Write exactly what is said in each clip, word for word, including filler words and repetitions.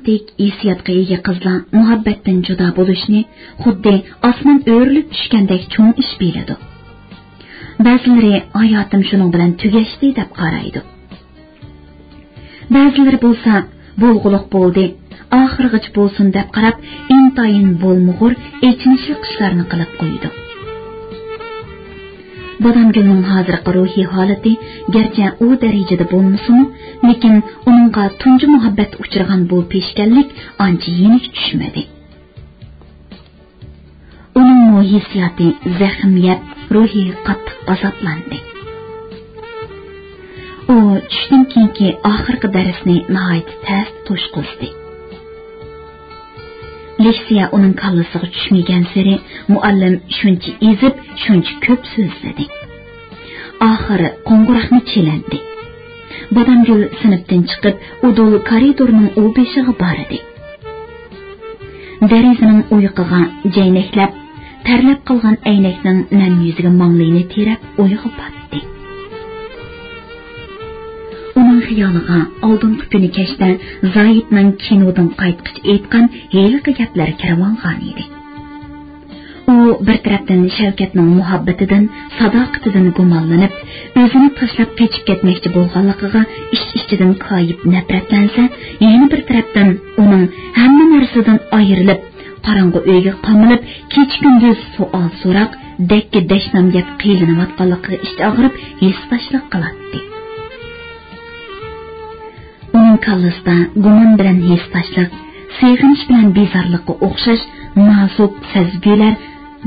رومانتىك ھېسسىياتقا ئىگە قىزلار مۇھەببەتتىن جۇدا بولۇشنى خۇددى ئاسمان ئۆرۈلۈپ چۈشكەندەك چوڭ ئىش بىلىدۇ. بەزىلىرى «ھاياتىم شۇنىڭ بىلەن تۈگەشتى» دەپ قارايدۇ. بەزىلىرى بولسا «بولغۇلۇق بولدى، ئاخىرغىچە بولسۇن» دەپ قاراپ، ئىنتايىن بولمىغۇر، ئېچىنىشلىق ئىشلارنى قىلىپ قويىدۇ. بادامگۈلنىڭ ھازىرقى روھىي ھالىتى گەرچە ئۇ دەرىجىدە بولمىسىمۇ، لېكىن ئۇنىڭغا تۇنجى مۇھەببەتتە ئۇچرىغان بۇ پېشكەللىك ئانچە يېنىك چۈشمىدى. ئۇنىڭمۇ ھېسسىياتى زەخىم يەپ، روھى قاتتىق ئازابلاندى. ئۇ چۈشتىن كېيىنكى ئاخىرقى دەرسنى ناھايىتى تەستە توشقۇزدى. لېكسىيە ئۇنىڭ كاللىسىغا چۈشمىگەنسېرى، مۇئەللىم شۇنچە ئېزىپ، شۇنچە كۆپ سۆزلىدى. ئاخىرى قوڭغۇراقنى چېلەندى. بادامگۈل سىنىپتىن چىقىپ، ئۇدۇل كارىدورنىڭ ئۇ بېشىغا باردى. دېرىزىنىڭ ئويۇقىغا جەينەكلەپ، تەرلەپ قالغان ئەينەكنىڭ نەم يۈزىگە ماڭلىيىنى تىرەپ ئويغا پاتتى. ئۇنىڭ خىيالىغا ئالدىنقى كۈنى كەچتە زاھىتنىڭ كىنودىن قايتقىچە ئېيتقان ھېلىقى گەپلەر كىرىۋالغان ئىدى. ئۇ بىر تەرەپتىن شەۋكەتنىڭ مۇھەببىتىدىن، ساداقىتىدىن گۇمانلىنىپ، ئۆزىنى تاشلاپ قېچىپ كەتمەكچى بولغانلىقىغا ئىچ-ئىچىدىن كايىپ نەپرەتلەنسە، يەنە بىر تەرەپتىن ئۇنىڭ ھەممە نەرسىدىن ئايرىلىپ، قاراڭغۇ ئۆيگە قامىلىپ، كېچە-كۈندۈز سوئال-سوراق، دەككە-دەشنام گەپ قىينىلىۋاتقانلىقىغا ئىچى ئاغرىپ، ھېسداشلىق قىلاتتى. ئۇنىڭ كاللىسىدا گۇمان بىلەن ھېسداشلىق، سېغىنىش بىلەن بىزارلىققا ئوخشاش نازۇك سەزگۈلەر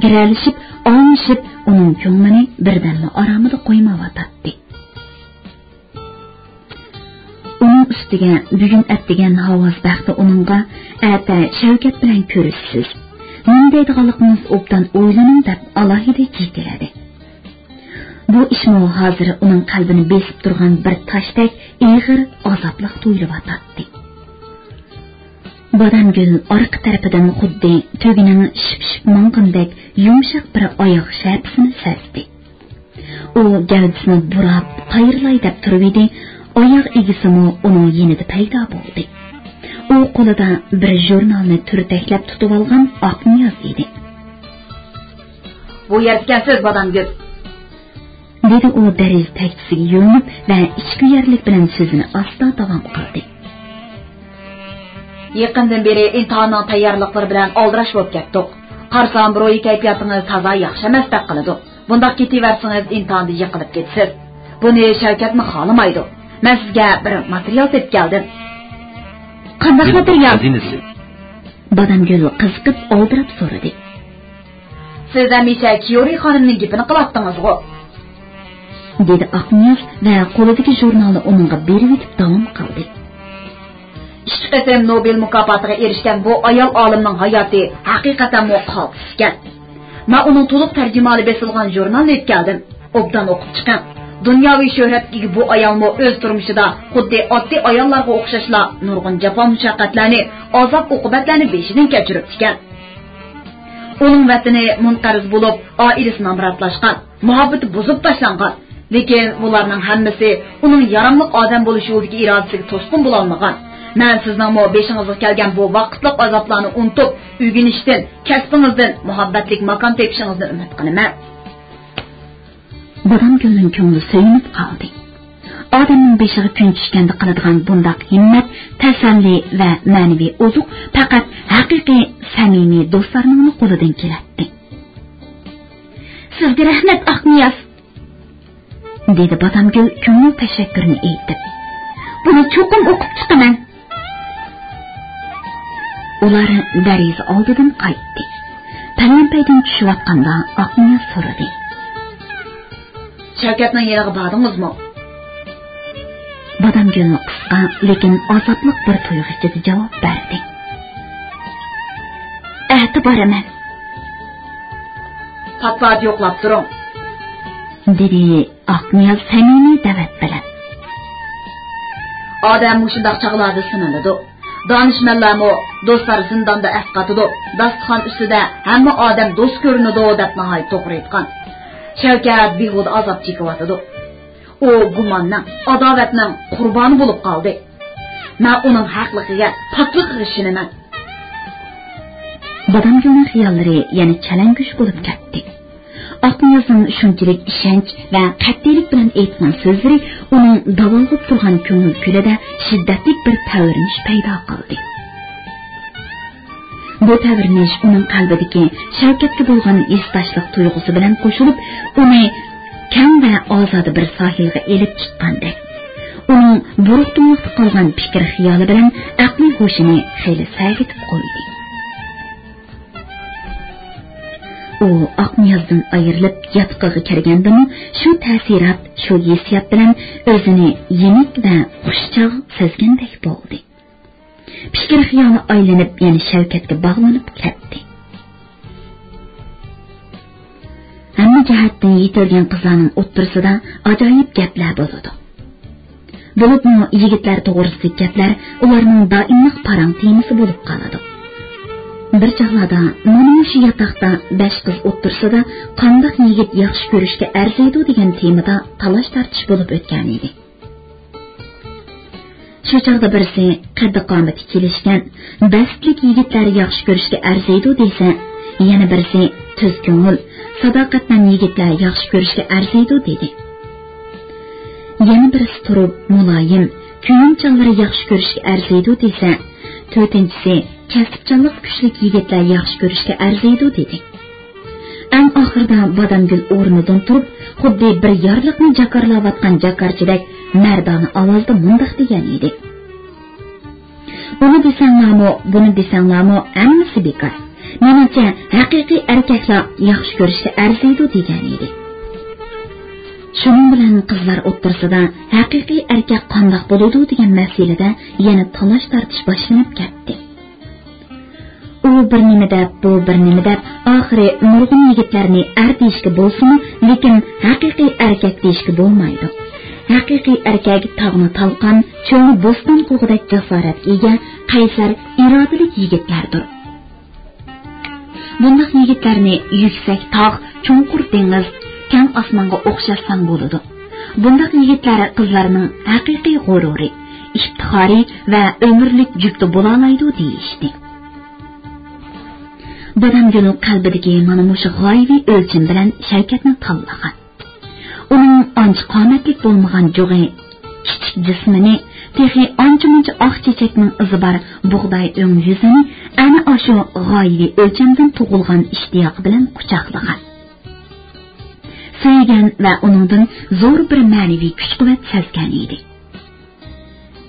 گىرەلىشىپ، ئالمىشىپ، ئۇنىڭ كۆڭلىنى بىردەممۇ ئارامىدا قويمايۋاتاتتى. ئۇنىڭ ئۈستىگە بۈگۈن ئەتىگەن ھاۋاز بەختى ئۇنىڭغا «ئەتە شەۋكەت بىلەن كۆرۈشىسىز، نېمە دەيدىغانلىقىڭىزنى ئوبدان ئويلىنىڭ» دەپ ئالاھىدە جېكىلىدى. بۇ ئىشمۇ ھازىر ئۇنىڭ قەلبىنى بېسىپ تۇرغان بىر تاشتەك ئېغىر، ئازابلىق تۇيۇلۇۋاتاتتى. بادامگۈل ئارقا تەرىپىدىن خۇددى تۆگىنىڭ شىپ-شىپ ماڭغىنىدەك يۇمشاق بىر ئاياغ شەپىسىنى سەزدى. ئۇ گەۋدىسىنى بۇراپ، قايرىلاي دەپ تۇرۇۋىدى، ئاياغ ئىگىسىمۇ ئۇنىڭ يېنىدا پەيدا بولدى. ئۇ قولىدا بىر ژۇرنالنى تۈرتەكلەپ تۇتۇۋالغان ئاقنىياز ئىدى. بۇ يەردىكەنسىز، بادامگۈل! دېدى ئۇ دېرىزە تەكچىسىگە يۆلىنىپ ۋە ئىچكۈيەرلىك بىلەن سۆزىنى ئاستا داۋام قىلدى. يېقىندىن بېرى ئىمتىھاننىڭ تەييارلىقلىرى بىلەن ئالدىراش بولۇپ كەتتۇق. قارىسام، روھىي كەيپىياتىڭىز تازا ياخشى ئەمەستەك قىلىدۇ. بۇنداق كېتىۋەرسىڭىز، ئىمتىھاندا يىقىلىپ كېتىسىز. بۇنى شەۋكەتمۇ خالىمايدۇ. مەن سىزگە بىر ماتېرىيال تېپىپ كەلدىم. قانداق ماتېرىيال؟ خەزىنىسى. بادامگۈل قىزىقىپ ئالدىراپ سورىدى. سىز ھەمىشە كىيورى خانىمنىڭ گېپىنى قىلاتتىڭىزغۇ؟ دېدى ئاقنىياز ۋە قولىدىكى ژۇرنالنى ئۇنىڭغا بېرىۋېتىپ داۋام قىلدى. ئىككى قېتىم نوبېل مۇكاپاتىغا ئېرىشكەن بۇ ئايال ئالىمنىڭ ھاياتى ھەقىقەتەنمۇ قالتىس ئىكەن. مەن ئۇنىڭ تولۇق تەرجىمىھالى بېسىلغان ژۇرنالىنى ئېلىپ كەلدىم. ئوبدان ئوقۇپ چىقىڭ. دۇنياۋى شۆھرەتكە ئىگە بۇ ئايالمۇ ئۆز تۇرمۇشىدا خۇددى ئاددىي ئاياللارغا ئوخشاشلا نۇرغۇن جاپا-مۇشەققەتلەرنى، ئازاب-ئوقۇبەتلەرنى بېشىدىن كەچۈرۈپتىكەن. ئۇنىڭ ۋەتىنى مۇنقەرز بولۇپ، ئائىلىسى نامراتلاشقان، مۇھەببىتى بۇزۇپ تاشلانغان. لېكىن بۇلارنىڭ ھەممىسى ئۇنىڭ ياراملىق ئادەم بولۇش يولىدىكى ئىرادىسىگە توسقۇن بولالمىغان. مەن سىزنىڭمۇ بېشىڭىزغا كەلگەن بۇ ۋاقىتلىق ئازابلارنى ئۇنتۇپ، ئۆگىنىشتىن، كەسپىڭىزدىن مۇھەببەتلىك ماكان تېپىشىڭىزنى ئۈمىد قىلىمەن. بادامگۈلنىڭ كۆڭلى سۆيۈنۈپ قالدى. ئادەمنىڭ بېشىغا كۈن چۈشكەندە قىلىدىغان بۇنداق ھىممەت، تەسەللى ۋە مەنىۋى ئوزۇق پەقەت ھەقىقىي، سەمىمىي دوستلارنىڭلا قولىدىن كېلەتتى. سىزگە رەھمەت، ئاقنىياز! دېدى بادامگۈل كۆڭۈل تەشەككۈرىنى ئېيتىپ. بۇنى چوقۇم ئوقۇپ چىقىمەن. ئۇلار دېرىزە ئالدىدىن قايتتى. پەلەمپەيدىن چۈشۈۋاتقاندا ئاقنىياز سورىدى. شەۋكەتنىڭ يېنىغا باردىڭىزمۇ؟ بادامگۈل قىسقا، لېكىن ئازابلىق بىر تۇيغۇ ئىچىدە جاۋاب بەردى. ئەتە بارىمەن. پات-پات يوقلاپ تۇرۇڭ. دېدى ئاقنىياز سەمىمىي دەۋەت بىلەن. ئادەم مۇشۇنداق چاغلاردا سىنىلىدۇ. دانىشمەنلەرمۇ «دوستلار زىنداندا ئەسقاتىدۇ، داستىخان ئۈستىدە ھەممە ئادەم دوست كۆرۈنىدۇ» دەپ ناھايىتى توغرا ئېيتقان. شەۋكەت بىھۇدە ئازاب چېكىۋاتىدۇ. ئۇ گۇماننىڭ، ئاداۋەتنىڭ قۇربانى بولۇپ قالدى. مەن ئۇنىڭ ھەقلىقىگە، پاكلىقىغا ئىشىنىمەن. بادامگۈلنىڭ خىياللىرى يەنە چەلەڭگۈش بولۇپ كەتتى. ئاقنىيازنىڭ شۇنچىلىك ئىشەنچ ۋە قەتئىيلىك بىلەن ئېيتقان سۆزلىرى ئۇنىڭ داۋالغۇپ تۇرغان كۆڭۈل كۈلىدە شىددەتلىك بىر تەۋرىنىش پەيدا قىلدى. بۇ تەۋرىنىش ئۇنىڭ قەلبىدىكى شەۋكەتكە بولغان ھېسداشلىق تۇيغۇسى بىلەن قوشۇلۇپ، ئۇنى كەڭ ۋە ئازادە بىر ساھىلغا ئېلىپ چىققاندەك، ئۇنىڭ بۇرۇقتۇڭلۇقتا قالغان پىكىر خىيالى بىلەن ئەقلىي ھوشىنى خېلى سەگىتىپ قويدى. ئۇ ئاقنىيازدىن ئايرىلىپ ياتىقىغا كىرگەندىمۇ، شۇ تەسىرات، شۇ ھېسسىيات بىلەن ئۆزىنى يېنىك ۋە خۇشچاغ سەزگەندەك بولدى. پىكىر خىيالى ئايلىنىپ، يەنە شەۋكەتكە باغلىنىپ كەتتى. ھەممە جەھەتتىن يېتىلگەن قىزلارنىڭ ئوتتۇرىسىدا ئاجايىپ گەپلەر بولىدۇ. بولۇپمۇ يىگىتلەر توغرىسىدىكى گەپلەر ئۇلارنىڭ دائىملىق پاراڭ تېمىسى بولۇپ قالىدۇ. بىر چاغلاردا مانا مۇشۇ ياتاقتا بەش قىز ئوتتۇرىسىدا قانداق يىگىت ياخشى كۆرۈشكە ئەرزىيدۇ دېگەن تېمىدا تالاش-تارتىش بولۇپ ئۆتكەنىدى. شۇ چاغدا بىرسى قەددى-قامىتى كېلىشكەن، بەستلىك يىگىتلەر ياخشى كۆرۈشكە ئەرزىيدۇ دېسە، يەنە بىرسى تۈز كۆڭۈل، ساداقەتمەن يىگىتلەر ياخشى كۆرۈشكە ئەرزىيدۇ دېدى. يەنە بىرسى تۇرۇپ مۇلايىم، كۆيۈمچانلىرى ياخشى كۆرۈشكە ئەرزىيدۇ دېسە، تۆتىنچىسى كەسىپچانلىقى كۈچلۈك يىگىتلەر ياخشى كۆرۈشكە ئەرزىيدۇ دېدى. ئەڭ ئاخىرىدا بادامگۈل ئورنىدىن تۇرۇپ، خۇددى بىر يارلىقنى جاكارلاۋاتقان جاكارچىدەك مەردانە ئاۋازدا مۇنداق دېگەن ئىدى: «ئۇنى دېسەڭلارمۇ، بۇنى دېسەڭلارمۇ، ھەممىسى بىكار. مېنىڭچە، ھەقىقىي ئەركەكلەر ياخشى كۆرۈشكە ئەرزىيدۇ» دېگەن ئىدى. شۇنىڭ بىلەن قىزلار ئوتتۇرىسىدا ھەقىقىي ئەركەك قانداق بولىدۇ دېگەن مەسىلىدە يەنە تالاش-تارتىش باشلىنىپ كەتتى. ئۇ بىر نېمە دەپ، بۇ بىر نېمە دەپ، ئاخىرى نۇرغۇن يىگىتلەرنى ئەر دېيىشكە بولسىمۇ، لېكىن ھەقىقىي ئەركەك دېيىشكە بولمايدۇ. ھەقىقىي ئەركەك تاغنى تالقان، چۆلنى بوستان قىلغۇدەك جاسارەتكە ئىگە، قەيسەر ئىرادىلىك يىگىتلەردۇر. بۇنداق يىگىتلەرنى يۈكسەك تاغ، چوڭقۇر دېڭىز، كەڭ ئاسمانغا ئوخشاتساڭ بولىدۇ. بۇنداق يىگىتلەر قىزلارنىڭ ھەقىقىي غۇرۇرى، ئىپتىخارى ۋە ئۆمۈرلۈك جۈپتى بولالايدۇ دېيىشتى. بادامگۈل قەلبىدىكى مانا مۇشۇ غايىۋى ئۆلچەم بىلەن شەۋكەتنى تاللىغان. ئۇنىڭ ئانچە قامەتلىك بولمىغان جۇغى، كىچىك جىسمىنى، تېخى ئانچە-مۇنچە ئاق چېچەكنىڭ ئىزى بار بۇغداي ئۆڭ يۈزىنى ئەنە ئاشۇ غايىۋى ئۆلچەمدىن تۇغۇلغان ئىشتىياقى بىلەن قۇچاقلىغان. سۆيگەن ۋە ئۇنىڭدىن زور بىر مەنىۋى كۈچ-قۇۋۋەت سەزگەن ئىدى.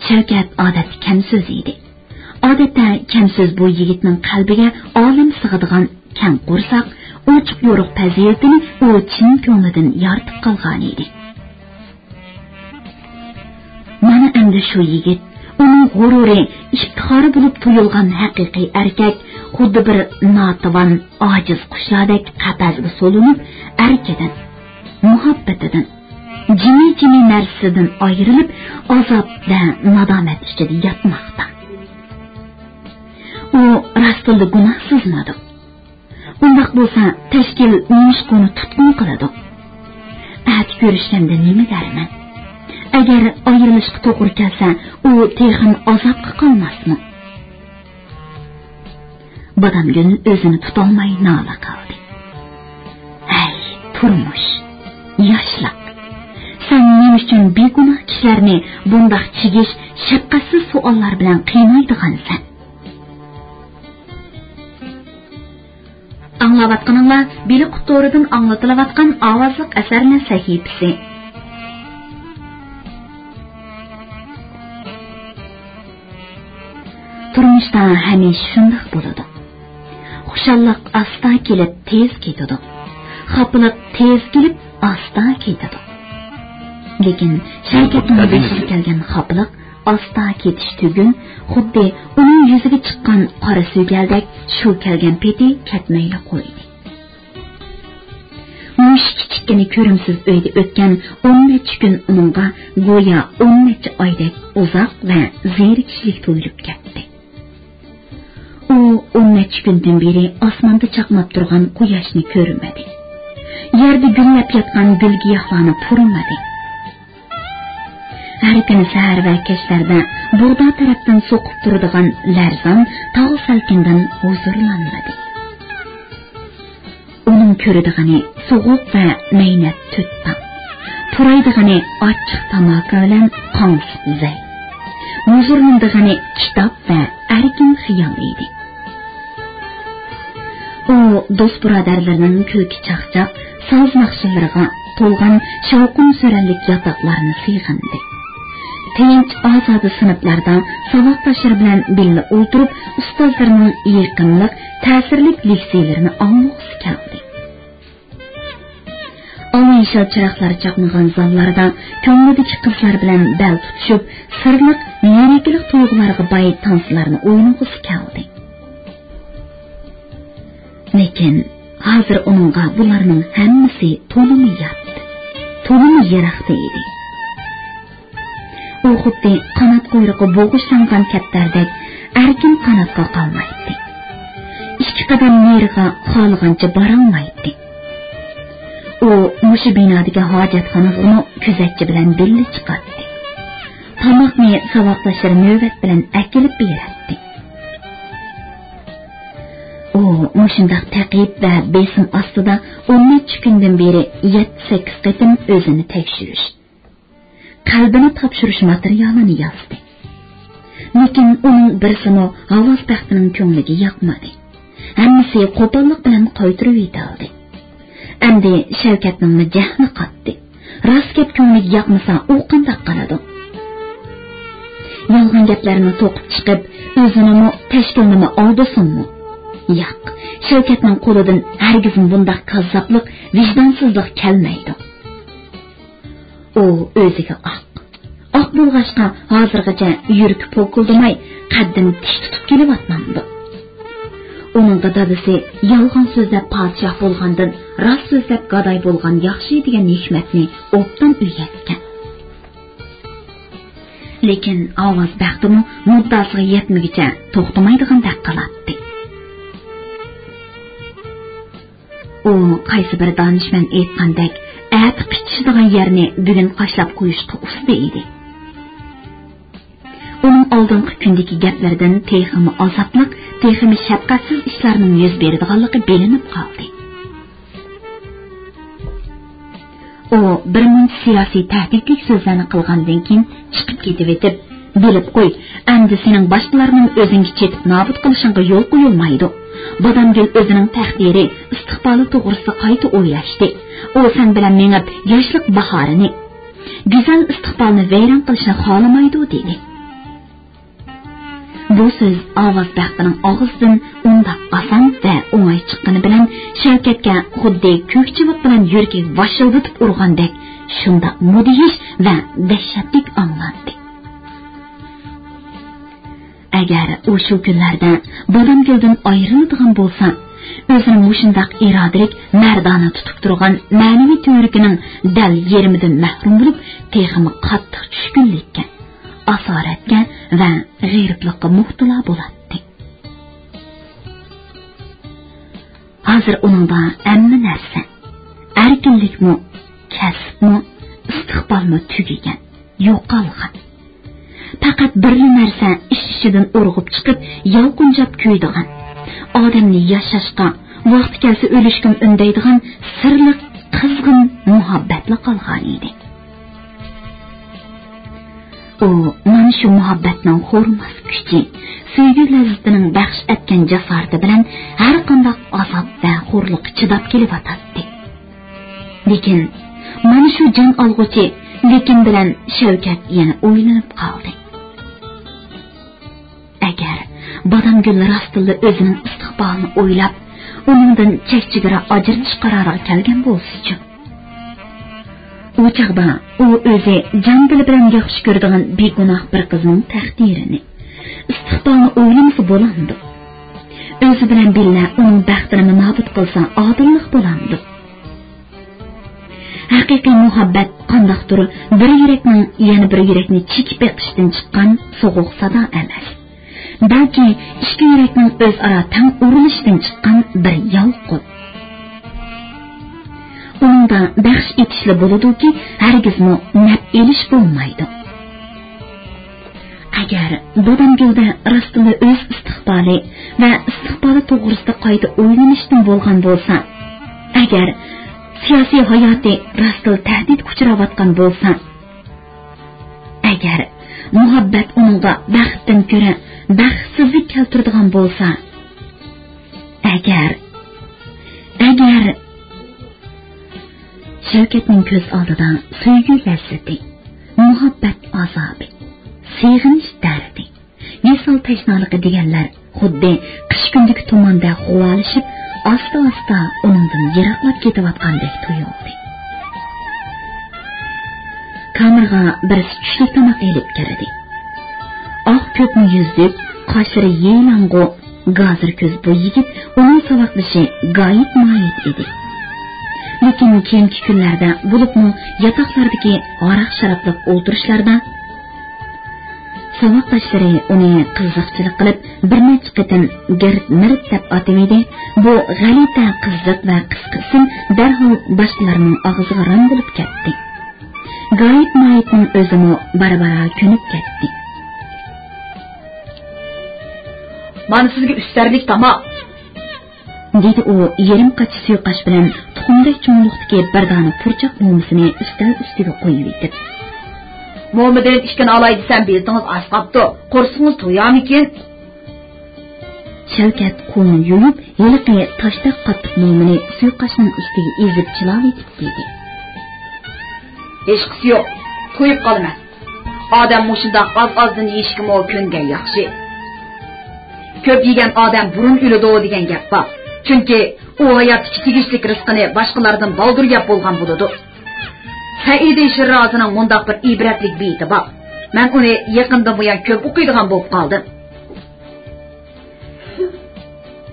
شەۋكەت ئادەتتە كەم سۆز ئىدى. ئادەتتە كەم سۆز بۇ يىگىتنىڭ قەلبىگە ئالەم سىغىدىغان كەڭ قورساق، ئوچۇق-يورۇق پەزىلىتىنى ئۇ چىن كۆڭلىدىن يارىتىپ قالغانىدى. مانا ئەمدى شۇ يىگىت، ئۇنىڭ غۇرۇرى، ئىپتىخارى بولۇپ تۇيۇلغان ھەقىقىي ئەركەك، خۇددى بىر ناتىۋان، ئاجىز قۇشلاردەك قەپەسكە سولىنىپ، ئەركىدىن، مۇھەببىتىدىن، جىمى-جىمى نەرسىدىن ئايرىلىپ، ئازاب ۋە نادامەت ئىچىدە ياتماقتا. ئۇ راستتىنلا گۇناھسىزمىدۇ؟ ئۇنداق بولسا، تەشكىل نېمىشقا ئۇنى تۇتقۇن قىلىدۇ؟ ئەتە كۆرۈشكەندە نېمە دەرمەن؟ ئەگەر ئايرىلىشقا توغرا كەلسە، ئۇ تېخىمۇ ئازابقا قالماسمۇ؟ بادامگۈل ئۆزىنى تۇتالماي نالە قىلدى. ھەي، تۇرمۇش، ياشلىق! سەن نېمە ئۈچۈن بىگۇناھ كىشىلەرنى بۇنداق چىگىش، شەپقەتسىز سوئاللار بىلەن قىينايدىغانسەن؟ ئاڭلاۋاتقىنىڭلار بىلىقۇت تورىدىن ئاڭلىتىلىۋاتقان ئاۋازلىق ئەسەرلەر سەھىپىسى. تۇرمۇشتا ھەمىشە شۇنداق بولىدۇ. خۇشاللىق ئاستا كېلىپ، تېز كېتىدۇ. خاپىلىق تېز كېلىپ، ئاستا كېتىدۇ. لېكىن شەۋكەتنىڭ بېشىغا كەلگەن خاپىلىق ئاستا كېتىش تۈگۈل، خۇددى ئۇنىڭ يۈزىگە چىققان قارا سۆگەلدەك شۇ كەلگەن پېتى كەتمەيلا قويدى. مۇشۇ كىچىككىنە كۆرۈمسىز ئۆيدە ئۆتكەن ئون نەچچە كۈن ئۇنىڭغا گويا ئون نەچچە ئايدەك ئۇزاق ۋە زېرىكىشلىك تۇيۇلۇپ كەتتى. ئۇ ئون نەچچە كۈندىن بېرى ئاسماندا چاقناپ تۇرغان قۇياشنى كۆرمىدى. يەردە گۈللەپ ياتقان گۈل-گىياھلارنى پۇرىمىدى. ھەر كۈنى سەھەر ۋە كەچلەردە بۇغدا تەرەپتىن سوقۇپ تۇرىدىغان لەرزان تاغ سەلكىنىدىن ھۇزۇرلانمىدى. ئۇنىڭ كۆرىدىغىنى سوغۇق ۋە مەينەت تۆت تاڭ، پۇرايدىغىنى ئاچچىق تاماكا بىلەن قاڭسىق زەي، ھۇزۇرلىنىدىغىنى كىتاب ۋە ئەركىن خىيال ئىدى. ئۇ دوست-بۇرادەرلىرىنىڭ كۈلكە-چاقچاق، ساز-ناخشىلىرىغا تولغان شاۋقۇن-سۈرەنلىك ياتاقلارنى سېغىندى. تىنچ-ئازادە سىنىپلاردا ساۋاقداشلىرى بىلەن بىللە ئولتۇرۇپ، ئۇستازلىرىنىڭ يېقىملىق، تەسىرلىك لېكسىيەلىرىنى ئاڭلىغۇسى كەلدى. ئاۋۇ يېشىل چىراغلار چاقنىغان زاللاردا كۆڭلىدىكى قىزلار بىلەن بەل تۇتۇشۇپ، سىرلىق، لىرىكىلىق تۇيغۇلارغا باي تانسىلارنى ئوينىغۇسى كەلدى. لېكىن ھازىر ئۇنىڭغا بۇلارنىڭ ھەممىسى تولىمۇ يات، تولىمۇ يىراقتا ئىدى. ئۇ خۇددى قانات قۇيرۇقى بوغۇشلانغان كەپتەردەك ئەركىن قاناتقا قالمايتتى. ئىككى قەدەم نېرىغا خالىغانچە بارالمايتتى. ئۇ مۇشۇ بىنادىكى ھاجەتخانىغىمۇ كۆزەتچى بىلەن بىللە چىقاتتى. تاماقنى ساۋاقداشلىرى نۆۋەت بىلەن ئەكېلىپ بېرەتتى. ئۇ مۇشۇنداق تەقىپ ۋە بېسىم ئاستىدا ئون نەچچە كۈندىن بېرى يەتتە-سەككىز قېتىم ئۆزىنى تەكشۈرۈش، قەلبىنى تاپشۇرۇش ماتېرىيالىنى يازدى. لېكىن ئۇنىڭ بىرسىمۇ ھاۋاز بەختىنىڭ كۆڭلىگە ياقمىدى. ھەممىسى قوپاللىق بىلەن قايتۇرۇۋېتىلدى. ئەمدى شەۋكەتنىڭمۇ جەھلى قاتتى. راست گەپ كۆڭلىگە ياقمىسا، ئۇ قانداق قىلىدۇ؟ يالغان گەپلەرنى توقۇپ چىقىپ، ئۆزىنىمۇ، تەشكىلنىمۇ ئالدىسۇنمۇ؟ ياق، شەۋكەتنىڭ قولىدىن ھەرگىزمۇ بۇنداق كاززاپلىق، ۋىجدانسىزلىق كەلمەيدۇ. ئۇ ئۆزىگە ئاق. ئاق بولغاچقا، ھازىرغىچە يۈرىكى پوكۇلدىماي، قەددىنى تىك تۇتۇپ كېلىۋاتمامدۇ؟ ئۇنىڭغا دادىسى يالغان سۆزلەپ پادىشاھ بولغاندىن، راست سۆزلەپ گاداي بولغان ياخشى دېگەن ھېكمەتنى ئوبدان ئۆگەتكەن. لېكىن ئاۋاز بەختىمۇ مۇددىئاسىغا يەتمىگۈچە توختىمايدىغاندەك قىلاتتى. ئۇ قايسى بىر دانىشمەن ئېيتقاندەك، ئەتە قىچىشىدىغان يەرنى بۈگۈن قاشلاپ قويۇشقا ئۇستا ئىدى. ئۇنىڭ ئالدىنقى كۈندىكى گەپلىرىدىن تېخىمۇ ئازابلىق، تېخىمۇ شەپقەتسىز ئىشلارنىڭ يۈز بېرىدىغانلىقى بىلىنىپ قالدى. ئۇ بىر مۇنچە سىياسىي تەھدىتلىك سۆزلەرنى قىلغاندىن كېيىن چىقىپ كېتىۋېتىپ، بىلىپ قوي، ئەمدى سېنىڭ باشقىلارنىڭ ئۆزۈڭگە چېتىپ نابۇت قىلىشىڭغا يول قويۇلمايدۇ. بادامگۈل ئۆزىنىڭ تەقدىرى، ئىستىقبالى توغرىسىدا قايتا ئويلاشتى. ئۇ سەن بىلەن مېڭىپ، ياشلىق باھارىنى، گۈزەل ئىستىقبالنى ۋەيران قىلىشنى خالىمايدۇ، دېدى. بۇ سۆز ئاۋاز بەختىنىڭ ئاغزىدىن ئۇنداق ئاسان ۋە ئوڭاي چىققىنى بىلەن شەۋكەتكە خۇددى كۆك چىۋىق بىلەن يۈرىكىگە ۋاشىلدىتىپ ئۇرغاندەك شۇنداق مۇدھىش ۋە دەھشەتلىك ئاڭلاندى. ئەگەر ئۇ شۇ كۈنلەردە بادامگۈلدىن ئايرىلىدىغان بولسا، ئۆزىنى مۇشۇنداق ئىرادىلىك، مەردانە تۇتۇپ تۇرغان مەنىۋى تۈۋرۈكىنىڭ دەل يېرىمىدىن مەھرۇم بولۇپ، تېخىمۇ قاتتىق چۈشكۈنلۈككە، ئاسارەتكە ۋە غېرىبلىققا مۇپتىلا بولاتتى. ھازىر ئۇنىڭدا ھەممە نەرسە، ئەركىنلىكمۇ، كەسىپمۇ، ئىستىقبالمۇ تۈگىگەن، يوقالغان. پەقەت بىرلا نەرسە ئىچ-ئىچىدىن ئۇرغۇپ چىقىپ، يالقۇنجاپ كۆيىدىغان، ئادەمنى ياشاشقا، ۋاقتى كەلسە ئۆلۈشكىمۇ ئۈندەيدىغان سىرلىق، قىزغىن مۇھەببەتلا قالغانىدى. ئۇ مانا شۇ مۇھەببەتنىڭ خورىماس كۈچى، سۆيگۈ لەززىتىنىڭ بەخش ئەتكەن جاسارىتى بىلەن ھەرقانداق ئازاب ۋە خورلۇققا چىداپ كېلىۋاتاتتى. لېكىن مانا شۇ جان ئالغۇچى لېكىن بىلەن شەۋكەت يەنە ئويلىنىپ قالدى. ئەگەر بادامگۈل راستتىنلا ئۆزىنىڭ ئىستىقبالىنى ئويلاپ، ئۇنىڭدىن چەك-چېگرا ئاجرىتىش قارارىغا كەلگەن بولسىچۇ؟ ئۇ چاغدا ئۇ ئۆزى جان-دىلى بىلەن ياخشى كۆرىدىغان بىگۇناھ بىر قىزنىڭ تەقدىرىنى، ئىستىقبالىنى ئويلىمىسا بولامدۇ؟ ئۆزى بىلەن بىللە ئۇنىڭ بەختىنىمۇ نابۇت قىلسا ئادىللىق بولامدۇ؟ ھەقىقىي مۇھەببەت قانداقتۇر بىر يۈرەكنىڭ يەنە بىر يۈرەكنى چېكىپ بېقىشتىن چىققان سوغۇق سادا ئەمەس. بەلكى ئىككى يۈرەكنىڭ ئۆزئارا تەڭ ئۇرۇلۇشىدىن چىققان بىر يالقۇن. ئۇنىڭدا بەخش ئېتىشلا بولىدۇكى، ھەرگىزمۇ نەپ ئېلىش بولمايدۇ. ئەگەر بادامگۈلدە راستلا ئۆز ئىستىقبالى ۋە ئىستىقبالى توغرىسىدا قايتا ئويلىنىشتىن بولغان بولسا، ئەگەر سىياسىي ھاياتى راستلا تەھدىتكە ئۇچراۋاتقان بولسا، ئەگەر مۇھەببەت ئۇنىڭغا بەختتىن كۆرە بەختسىزلىك كەلتۈرىدىغان بولسا، ئەگەر، ئەگەر شەۋكەتنىڭ كۆز ئالدىدا سۆيگۈ لەززىتى، مۇھەببەت ئازابى، سېغىنىش دەردى، ۋىسال تەشنالىقى دېگەنلەر خۇددى قىش كۈنىدىكى تۇماندەك غۇۋالىشىپ، ئاستا-ئاستا ئۇنىڭدىن يىراقلاپ كېتىۋاتقاندەك تۇيۇلدى. كامېرغا بىرسى چۈشلۈك تاماق ئېلىپ كىردى. ئاق كۆپمە يۈزلۈك، قاشلىرى يېلىڭغۇ، گازىر كۆز بۇ يىگىت ئۇنىڭ ساۋاقدىشى گايىت مايىت ئىدى. لېكىن كېيىنكى كۈنلەردە، بولۇپمۇ ياتاقلاردىكى ھاراق-شارابلىق ئولتۇرۇشلاردا، ساۋاقداشلىرى ئۇنى قىزىقچىلىق قىلىپ، بىر نەچچە قېتىم گىرت مىرت دەپ ئاتىۋىدى. بۇ غەلىتە قىزىق ۋە قىسقا ئىسىم دەرھال باشقىلارنىڭ ئاغزىغا رام بولۇپ كەتتى. گايىت مايىتنىڭ ئۆزىمۇ بارا-بارا كۆنۈپ كەتتى. مانا سىزگە ئۈستەرلىك تاماق، دېدى ئۇ يېرىم قاچا سۇيۇقئاش بىلەن تۇخۇمدەك چوڭلۇقتىكى بىر دانە پۇرچاق مومىسىنى ئۈستەل ئۈستىگە قويۇۋېتىپ. مومىدىن ئىككىنى ئالاي دېسەم، بېزىتىڭىز ئاز قاپتۇ، قورسىقىڭىز تويارمىكىن؟ شەۋكەت قولىنى يۇيۇپ، ھېلىقى تاشتەك قاتتىق مومىنى سۇيۇقئاشنىڭ ئۈستىگە ئېزىپ چىلاۋېتىپ دېدى. ھېچقىسى يوق، تويۇپ قالىمەن. ئادەم مۇشۇنداق ئاز-ئازدىن يېيىشكىمۇ كۆنگەن ياخشى. كۆپ يېگەن ئادەم بۇرۇن ئۆلىدۇ دېگەن گەپ بار. چۈنكى ئۇ ھاياتتىكى تېگىشلىك رىزقىنى باشقىلاردىن بالدۇر يەپ بولغان بولىدۇ. سەئىدى شىررازىنىڭ مۇنداق بىر ئىبرەتلىك بېيىتى بار. مەن ئۇنى يېقىندىن بۇيان كۆپ ئوقۇيدىغان بولۇپ قالدىم.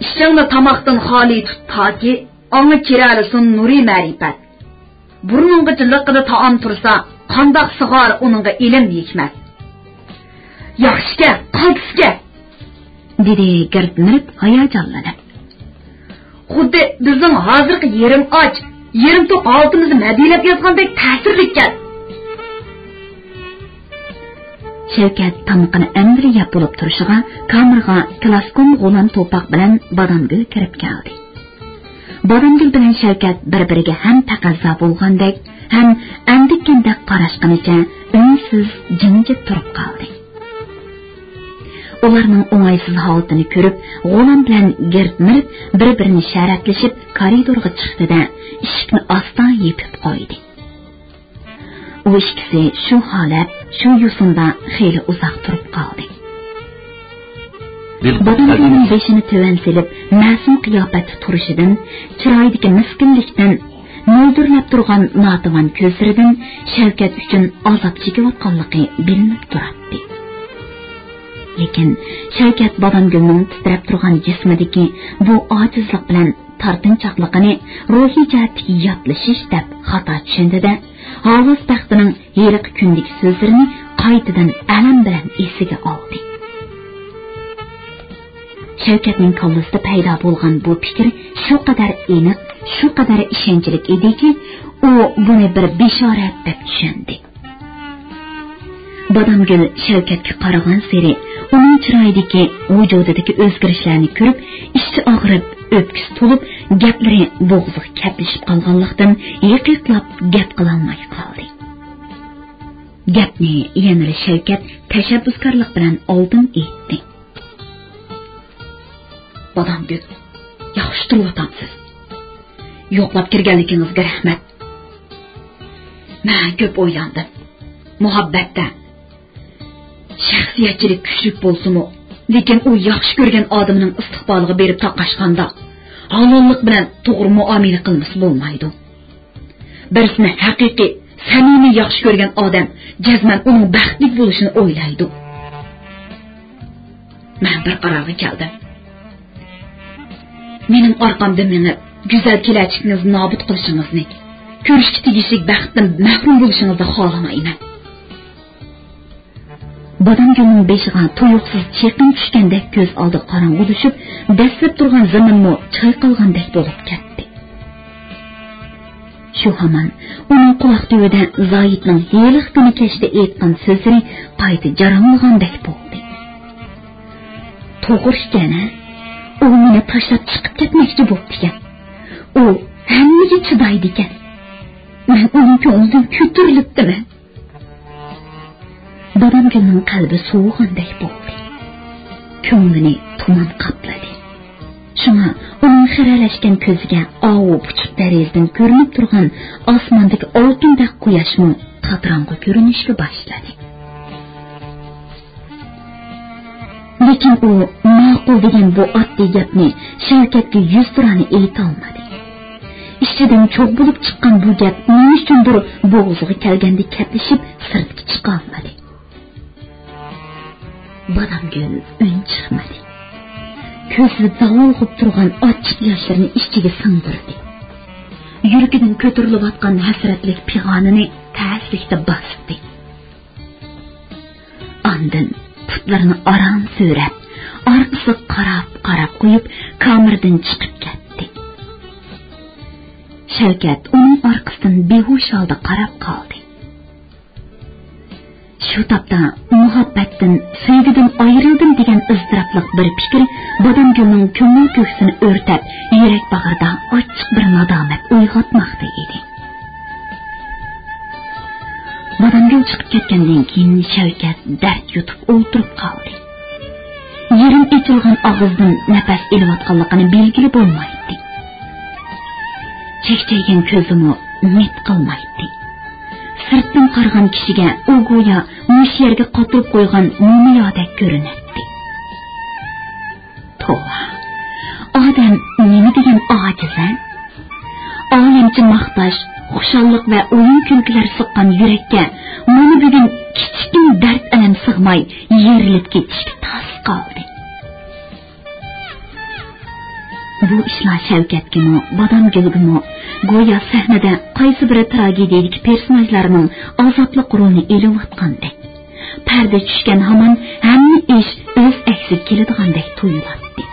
ئىچىڭنى تاماقتىن خالىي تۇت تاكى، ئاڭا كىرەلىسۇن نۇرى مەرىپەت. بۇرنۇڭغىچە لىققىدە تائام تۇرسا، قانداق سىغار ئۇنىڭغا ئىلىم ھېكمەت؟ ياخشىكەن، قالتىسكەن! دېدى گىرت مىرت ھاياجانلىنىپ. خۇددى بىزنىڭ ھازىرقى يېرىم ئاچ، يېرىم توق ھالىتىمىزنى مەدھىيلەپ يازغاندەك تەسىرلىككەن. شەۋكەت تامىقىنى ئەمدىلا يەپ بولۇپ تۇرۇشىغا، كامېرغا كلاسكوم غۇلام توپاق بىلەن بادامگۈل كىرىپ كەلدى. بادامگۈل بىلەن شەۋكەت بىر-بىرىگە ھەم تەقەززا بولغاندەك، ھەم ئەندىككەندەك قاراشقىنىچە ئۈنسىز جىمجىت تۇرۇپ قالدى. ئۇلارنىڭ ئوڭايسىز ھالىتىنى كۆرۈپ، غۇلام بىلەن گىرت مىرت بىر-بىرىنى شەرەتلىشىپ كارىدورغا چىقتى-دە، ئىشىكنى ئاستا يېپىپ قويدى. ئۇ ئىككىسى شۇ ھالەت، شۇ يوسۇندا خېلى ئۇزاق تۇرۇپ قالدى. بادامگۈلنىڭ بېشىنى تۆۋەن سېلىپ، مەسۇم قىياپەتتە تۇرۇشىدىن، چىرايىدىكى مىسكىنلىكتىن، مۆلدۈرلەپ تۇرغان ناتىۋان كۆزلىرىدىن شەۋكەت ئۈچۈن ئازاب چېكىۋاتقانلىقى بىلىنىپ تۇراتتى. لېكىن شەۋكەت بادامگۈلنىڭ تىترەپ تۇرغان جىسمىدىكى بۇ ئاجىزلىق بىلەن تارتىنچاقلىقىنى روھىي جەھەتتىكى ياتلىشىش دەپ خاتا چۈشەندى-دە، ھاۋاس بەختىنىڭ ھېلىقى كۈندىكى سۆزلىرىنى قايتىدىن ئەلەم بىلەن ئېسىگە ئالدى. شەۋكەتنىڭ كاللىسىدا پەيدا بولغان بۇ پىكىر شۇ قەدەر ئېنىق، شۇ قەدەر ئىشەنچلىك ئىدىكى، ئۇ بۇنى بىر بېشارەت دەپ چۈشەندى. بادامگۈل شەۋكەتكە قارىغانسېرى ئۇنىڭ چىرايىدىكى، ۋۇجۇدىدىكى ئۆزگىرىشلەرنى كۆرۈپ، ئىچى ئاغرىپ، ئۆپكىسى تولۇپ، گەپلىرى بوغۇزىغا كەپلىشىپ قالغانلىقتىن، ھېقىقلاپ گەپ قىلالماي قالدى. گەپنى يەنىلا شەۋكەت تەشەببۇسكارلىق بىلەن ئالدىن ئېيتتى. بادامگۈل، ياخشى تۇرۇۋاتامسىز؟ يوقلاپ كىرگەنلىكىڭىزگە رەھمەت. مەن كۆپ ئويلاندىم. مۇھەببەتتە شەخسىيەتچىلىك كۈچلۈك بولسىمۇ، لېكىن ئۇ ياخشى كۆرگەن ئادىمىنىڭ ئىستىقبالىغا بېرىپ تاقاشقاندا، ھالاللىق بىلەن توغرا مۇئامىلە قىلمىسا بولمايدۇ. بىرسىنى ھەقىقىي، سەمىمىي ياخشى كۆرگەن ئادەم جەزمەن ئۇنىڭ بەختلىك بولۇشىنى ئويلايدۇ. مەن بىر قارارغا كەلدىم. مېنىڭ ئارقامدىن مېڭىپ، گۈزەل كېلەچىكىڭىزنى نابۇت قىلىشىڭىزنى، كۆرۈشكە تېگىشلىك بەختتىن مەھرۇم بولۇشىڭىزنى خالىمايمەن. بادامگۈلنىڭ بېشىغا تۇيۇقسىز چېقىم چۈشكەندەك كۆز ئالدى قاراڭغۇلىشىپ، دەسسەپ تۇرغان زېمىنمۇ چايقالغاندەك بولۇپ كەتتى. شۇ ھامان ئۇنىڭ قۇلاق تۈۋىدە زاھىتنىڭ ھېلىقى كۈنى كەچتە ئېيتقان سۆزلىرى قايتا جاراڭلىغاندەك بولدى. توغرا ئىكەن ھە، ئۇ مېنى تاشلاپ چىقىپ كەتمەكچى بوپتىكەن. ئۇ ھەممىگە چىدايدىكەن. مەن ئۇنىڭ كۆڭلىدىن كۆتۈرۈلۈپتىمەن. بادامگۈلنىڭ قەلبى سوۋۇغاندەك بولدى. كۆڭلىنى تۇمان قاپلىدى. شۇڭا ئۇنىڭ خىرەلەشكەن كۆزىگە ئاۋۇ پۇچۇق دېرىزىدىن كۆرۈنۈپ تۇرغان ئاسماندىكى ئالتۇندەك قۇياشمۇ قاتراڭغۇ كۆرۈنۈشكە باشلىدى. لېكىن ئۇ ماقۇل دېگەن بۇ ئاددىي گەپنى شەۋكەتكە يۈزتۇرانە ئېيتالمىدى. ئىچىدىن چوغ بولۇپ چىققان بۇ گەپ نېمە ئۈچۈندۇر بوغۇزىغا كەلگەندەك كەپلىشىپ سىرتقا چىقالمىدى. بادامگۈل ئۈن چىقمىدى. كۆزى زاۋالغۇپ تۇرغان ئاچچىق ياشلىرىنى ئىچىگە سىڭدۈردى. يۈرىكىدىن كۆتۈرۈلۈۋاتقان ھەسرەتلىك پىغانىنى تەسلىكتە باستى. ئاندىن پۇتلىرىنى ئاران سۆرەپ، ئارقىسىغا قاراپ-قاراپ قويۇپ، كامېردىن چىقىپ كەتتى. شەۋكەت ئۇنىڭ ئارقىسىدىن بىھوش ھالدا قاراپ قالدى. شۇ تاپتا مۇھەببەتتىن، سۆيگۈدىن ئايرىلدىم دېگەن ئىزتىراپلىق بىر پىكىر بادامگۈلنىڭ كۆڭۈل كۆكسىنى ئۆرتەپ، يۈرەك باغرىدا ئاچچىق بىر نادامەت ئويغاتماقتا ئىدى. بادامگۈل چىقىپ كەتكەندىن كېيىن شەۋكەت دەرد يۇتۇپ ئولتۇرۇپ قالدى. يېرىم ئېچىلغان ئاغزىدىن نەپەس ئېلىۋاتقانلىقىنى بىلگىلى بولمايتتى. چەكچەيگەن كۆزىمۇ نېت قىلمايتتى. سىرتتىن قارىغان كىشىگە ئۇ گويا مۇشۇ يەرگە قاتۇرۇپ قويغان مۇمىيادەك كۆرۈنەتتى. توۋا، ئادەم نېمە دېگەن ئاجىز ھە؟ ئالەمچە ماختاش، خۇشاللىق ۋە ئويۇن-كۈلكىلەر سىغقان يۈرەككە مانا بۈگۈن كىچىككىنە دەرد-ئەلەم سىغماي يېرىلىپ كېتىشكە تاس قالدى. بۇ ئىشلار شەۋكەتكىمۇ، بادامگۈلگىمۇ گويا سەھنىدە قايسى بىر تراگېدىيەدىكى پېرسوناژلارنىڭ ئازابلىق رولىنى ئېلىۋاتقاندەك. پەردە چۈشكەن ھامان ھەممە ئىش ئۆز ئەكسىگە كېلىدىغاندەك تۇيۇلاتتى.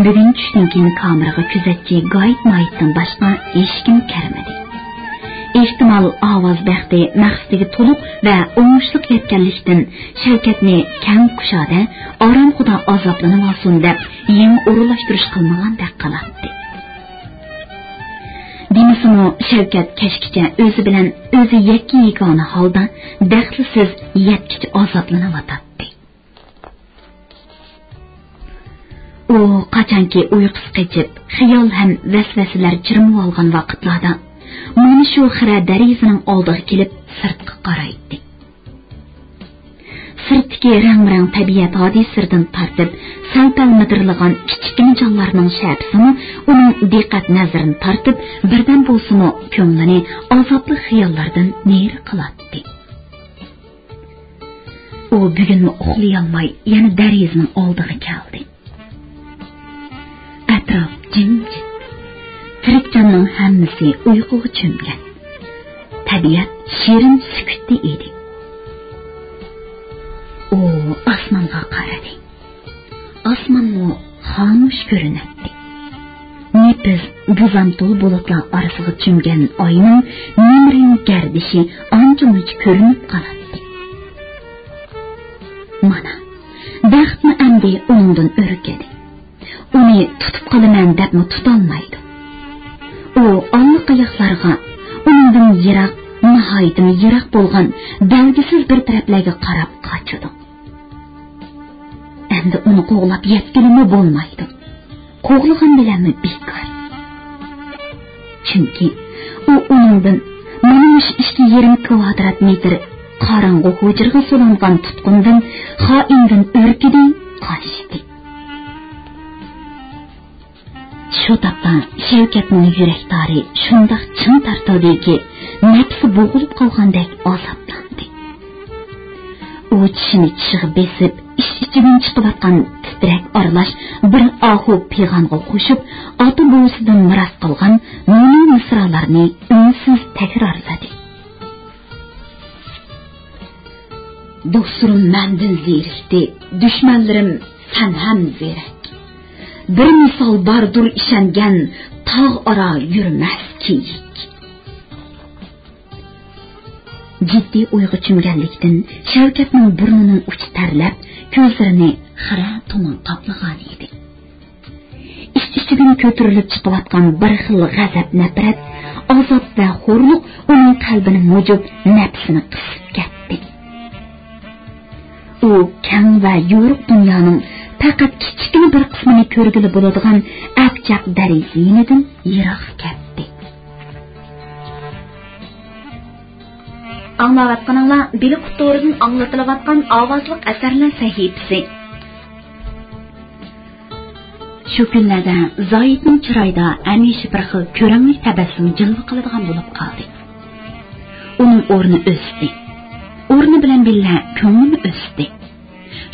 بۈگۈن چۈشتىن كېيىن كامېرغا كۆزەتچى گايىت مايىتتىن باشقا ھېچكىم كىرمىدى. ئېھتىمال، ئاۋاز بەختى مەقسىتىگە تولۇق ۋە ئوڭۇشلۇق يەتكەنلىكتىن، شەۋكەتنى كەڭ كۇشادە، ئارامخۇدا ئازابلىنىۋالسۇن دەپ، يېڭى ئورۇنلاشتۇرۇش قىلمىغاندەك قىلاتتى. دېمىسىمۇ، شەۋكەت كەچكىچە ئۆزى بىلەن ئۆزى يەككە-يېگانە ھالدا، دەخلىسىز يەتكۈچە ئازابلىنىۋاتاتتى. ئۇ قاچانكى ئۇيقۇسى قېچىپ، خىيال ھەم ۋەسۋەسىلەر چىرمىۋالغان ۋاقىتلاردا، مانا شۇ خىرە دېرىزىنىڭ ئالدىغا كېلىپ، سىرتقا قارايتتى. سىرتتىكى رەڭمۇرەڭ تەبىئەت ھادىسىلىرىدىن تارتىپ، سەل-پەل مىدىرلىغان كىچىككىنە جانلارنىڭ شەپىسىمۇ ئۇنىڭ دىققەت نەزىرىنى تارتىپ، بىردەم بولسىمۇ كۆڭلىنى ئازابلىق خىياللاردىن نېرى قىلاتتى. ئۇ بۈگۈنمۇ ئۇخلىيالماي، يەنە دېرىزىنىڭ ئالدىغا كەلدى. ئەتراپ جىمجىت. تىرىك جاننىڭ ھەممىسى ئۇيقۇغا چۆمگەن. تەبىئەت شېرىن سۈكۈتتە ئىدى. ئۇ ئاسمانغا قارىدى. ئاسمانمۇ خامۇش كۆرۈنەتتى. نېپىز، بۇزامتۇل بۇلۇتلار ئارىسىغا چۈمگەن ئاينىڭ نېمرەڭ گەردىشى ئانچە-مۇنچە كۆرۈنۈپ قالاتتى. مانا، بەختمۇ ئەمدى ئۇنىڭدىن ئۈركىدى. ئۇنى تۇتۇپ قالىمەن دەپمۇ تۇتالمايدۇ. ئۇ ئاللىقاياقلارغا، ئۇنىڭدىن يىراق، ناھايىتىمۇ يىراق بولغان بەلگىسىز بىر تەرەپلەرگە قاراپ قاچىدۇ. ئەمدى ئۇنى قوغلاپ يەتكىلىمۇ بولمايدۇ. قوغلىغان بىلەنمۇ بىكار. چۈنكى ئۇ ئۇنىڭدىن مانا مۇشۇ ئىككى يېرىم كۋادرات مېتىر قاراڭغۇ ھۇجرىغا سولانغان تۇتقۇندىن، خائىندىن ئۈركىدى، قاچتى. شۇ تاپتا شەۋكەتنىڭ يۈرەك تارى شۇنداق چىڭ تارتىلدىكى، نەپسى بوغۇلۇپ قالغاندەك ئازابلاندى. ئۇ چىشىنى چىشىغا بېسىپ، ئىچ-ئىچىدىن چىقىۋاتقان تىترەك ئارىلاش بىر ئاھۇ پىغانغا قوشۇپ، ئاتا-بوۋىسىدىن مىراس قالغان مۇڭلۇ مىسرالارنى ئۈنسىز تەكرارلىدى. دوستلىرىم مەندىن زېرىكتى، دۈشمەنلىرىم سەن ھەم زېرەك. بىر مىسال باردۇر ئىشەنگەن، تاغ ئارا يۈرمەس كېيىك. جىددىي ئويغا چۆمگەنلىكتىن، شەۋكەتنىڭ بۇرنىنىڭ ئۇچى تەرلەپ، كۆزلىرىنى خىرە تۇمان قاپلىغانىدى. ئىچ-ئىچىدىن كۆتۈرۈلۈپ چىقىۋاتقان بىر خىل غەزەپ-نەپرەت، ئازاب ۋە خورلۇق ئۇنىڭ قەلبىنى مۇجۇپ، نەپسىنى قىسىپ كەتتى. ئۇ كەڭ ۋە يورۇق دۇنيانىڭ پەقەت كىچىككىنە بىر قىسمىنى كۆرگىلى بولىدىغان ئەبجەق دەرىزە يېنىدىن يىراق كەتتى. ئاڭلاۋاتقىنىڭلار بېلىق تورىدىن ئاڭلىتىلىۋاتقان ئاۋازلىق ئەسەرلەر سەھىپىسى. شۇ كۈنلەردە زاھىتنىڭ چىرايىدا ھەمىشە بىر خىل كۆرەڭلىك تەبەسسۇم جىلۋە قىلىدىغان بولۇپ قالدى. ئۇنىڭ ئورنى ئۆستى. ئورنى بىلەن بىللە كۆڭلىمۇ ئۆستى.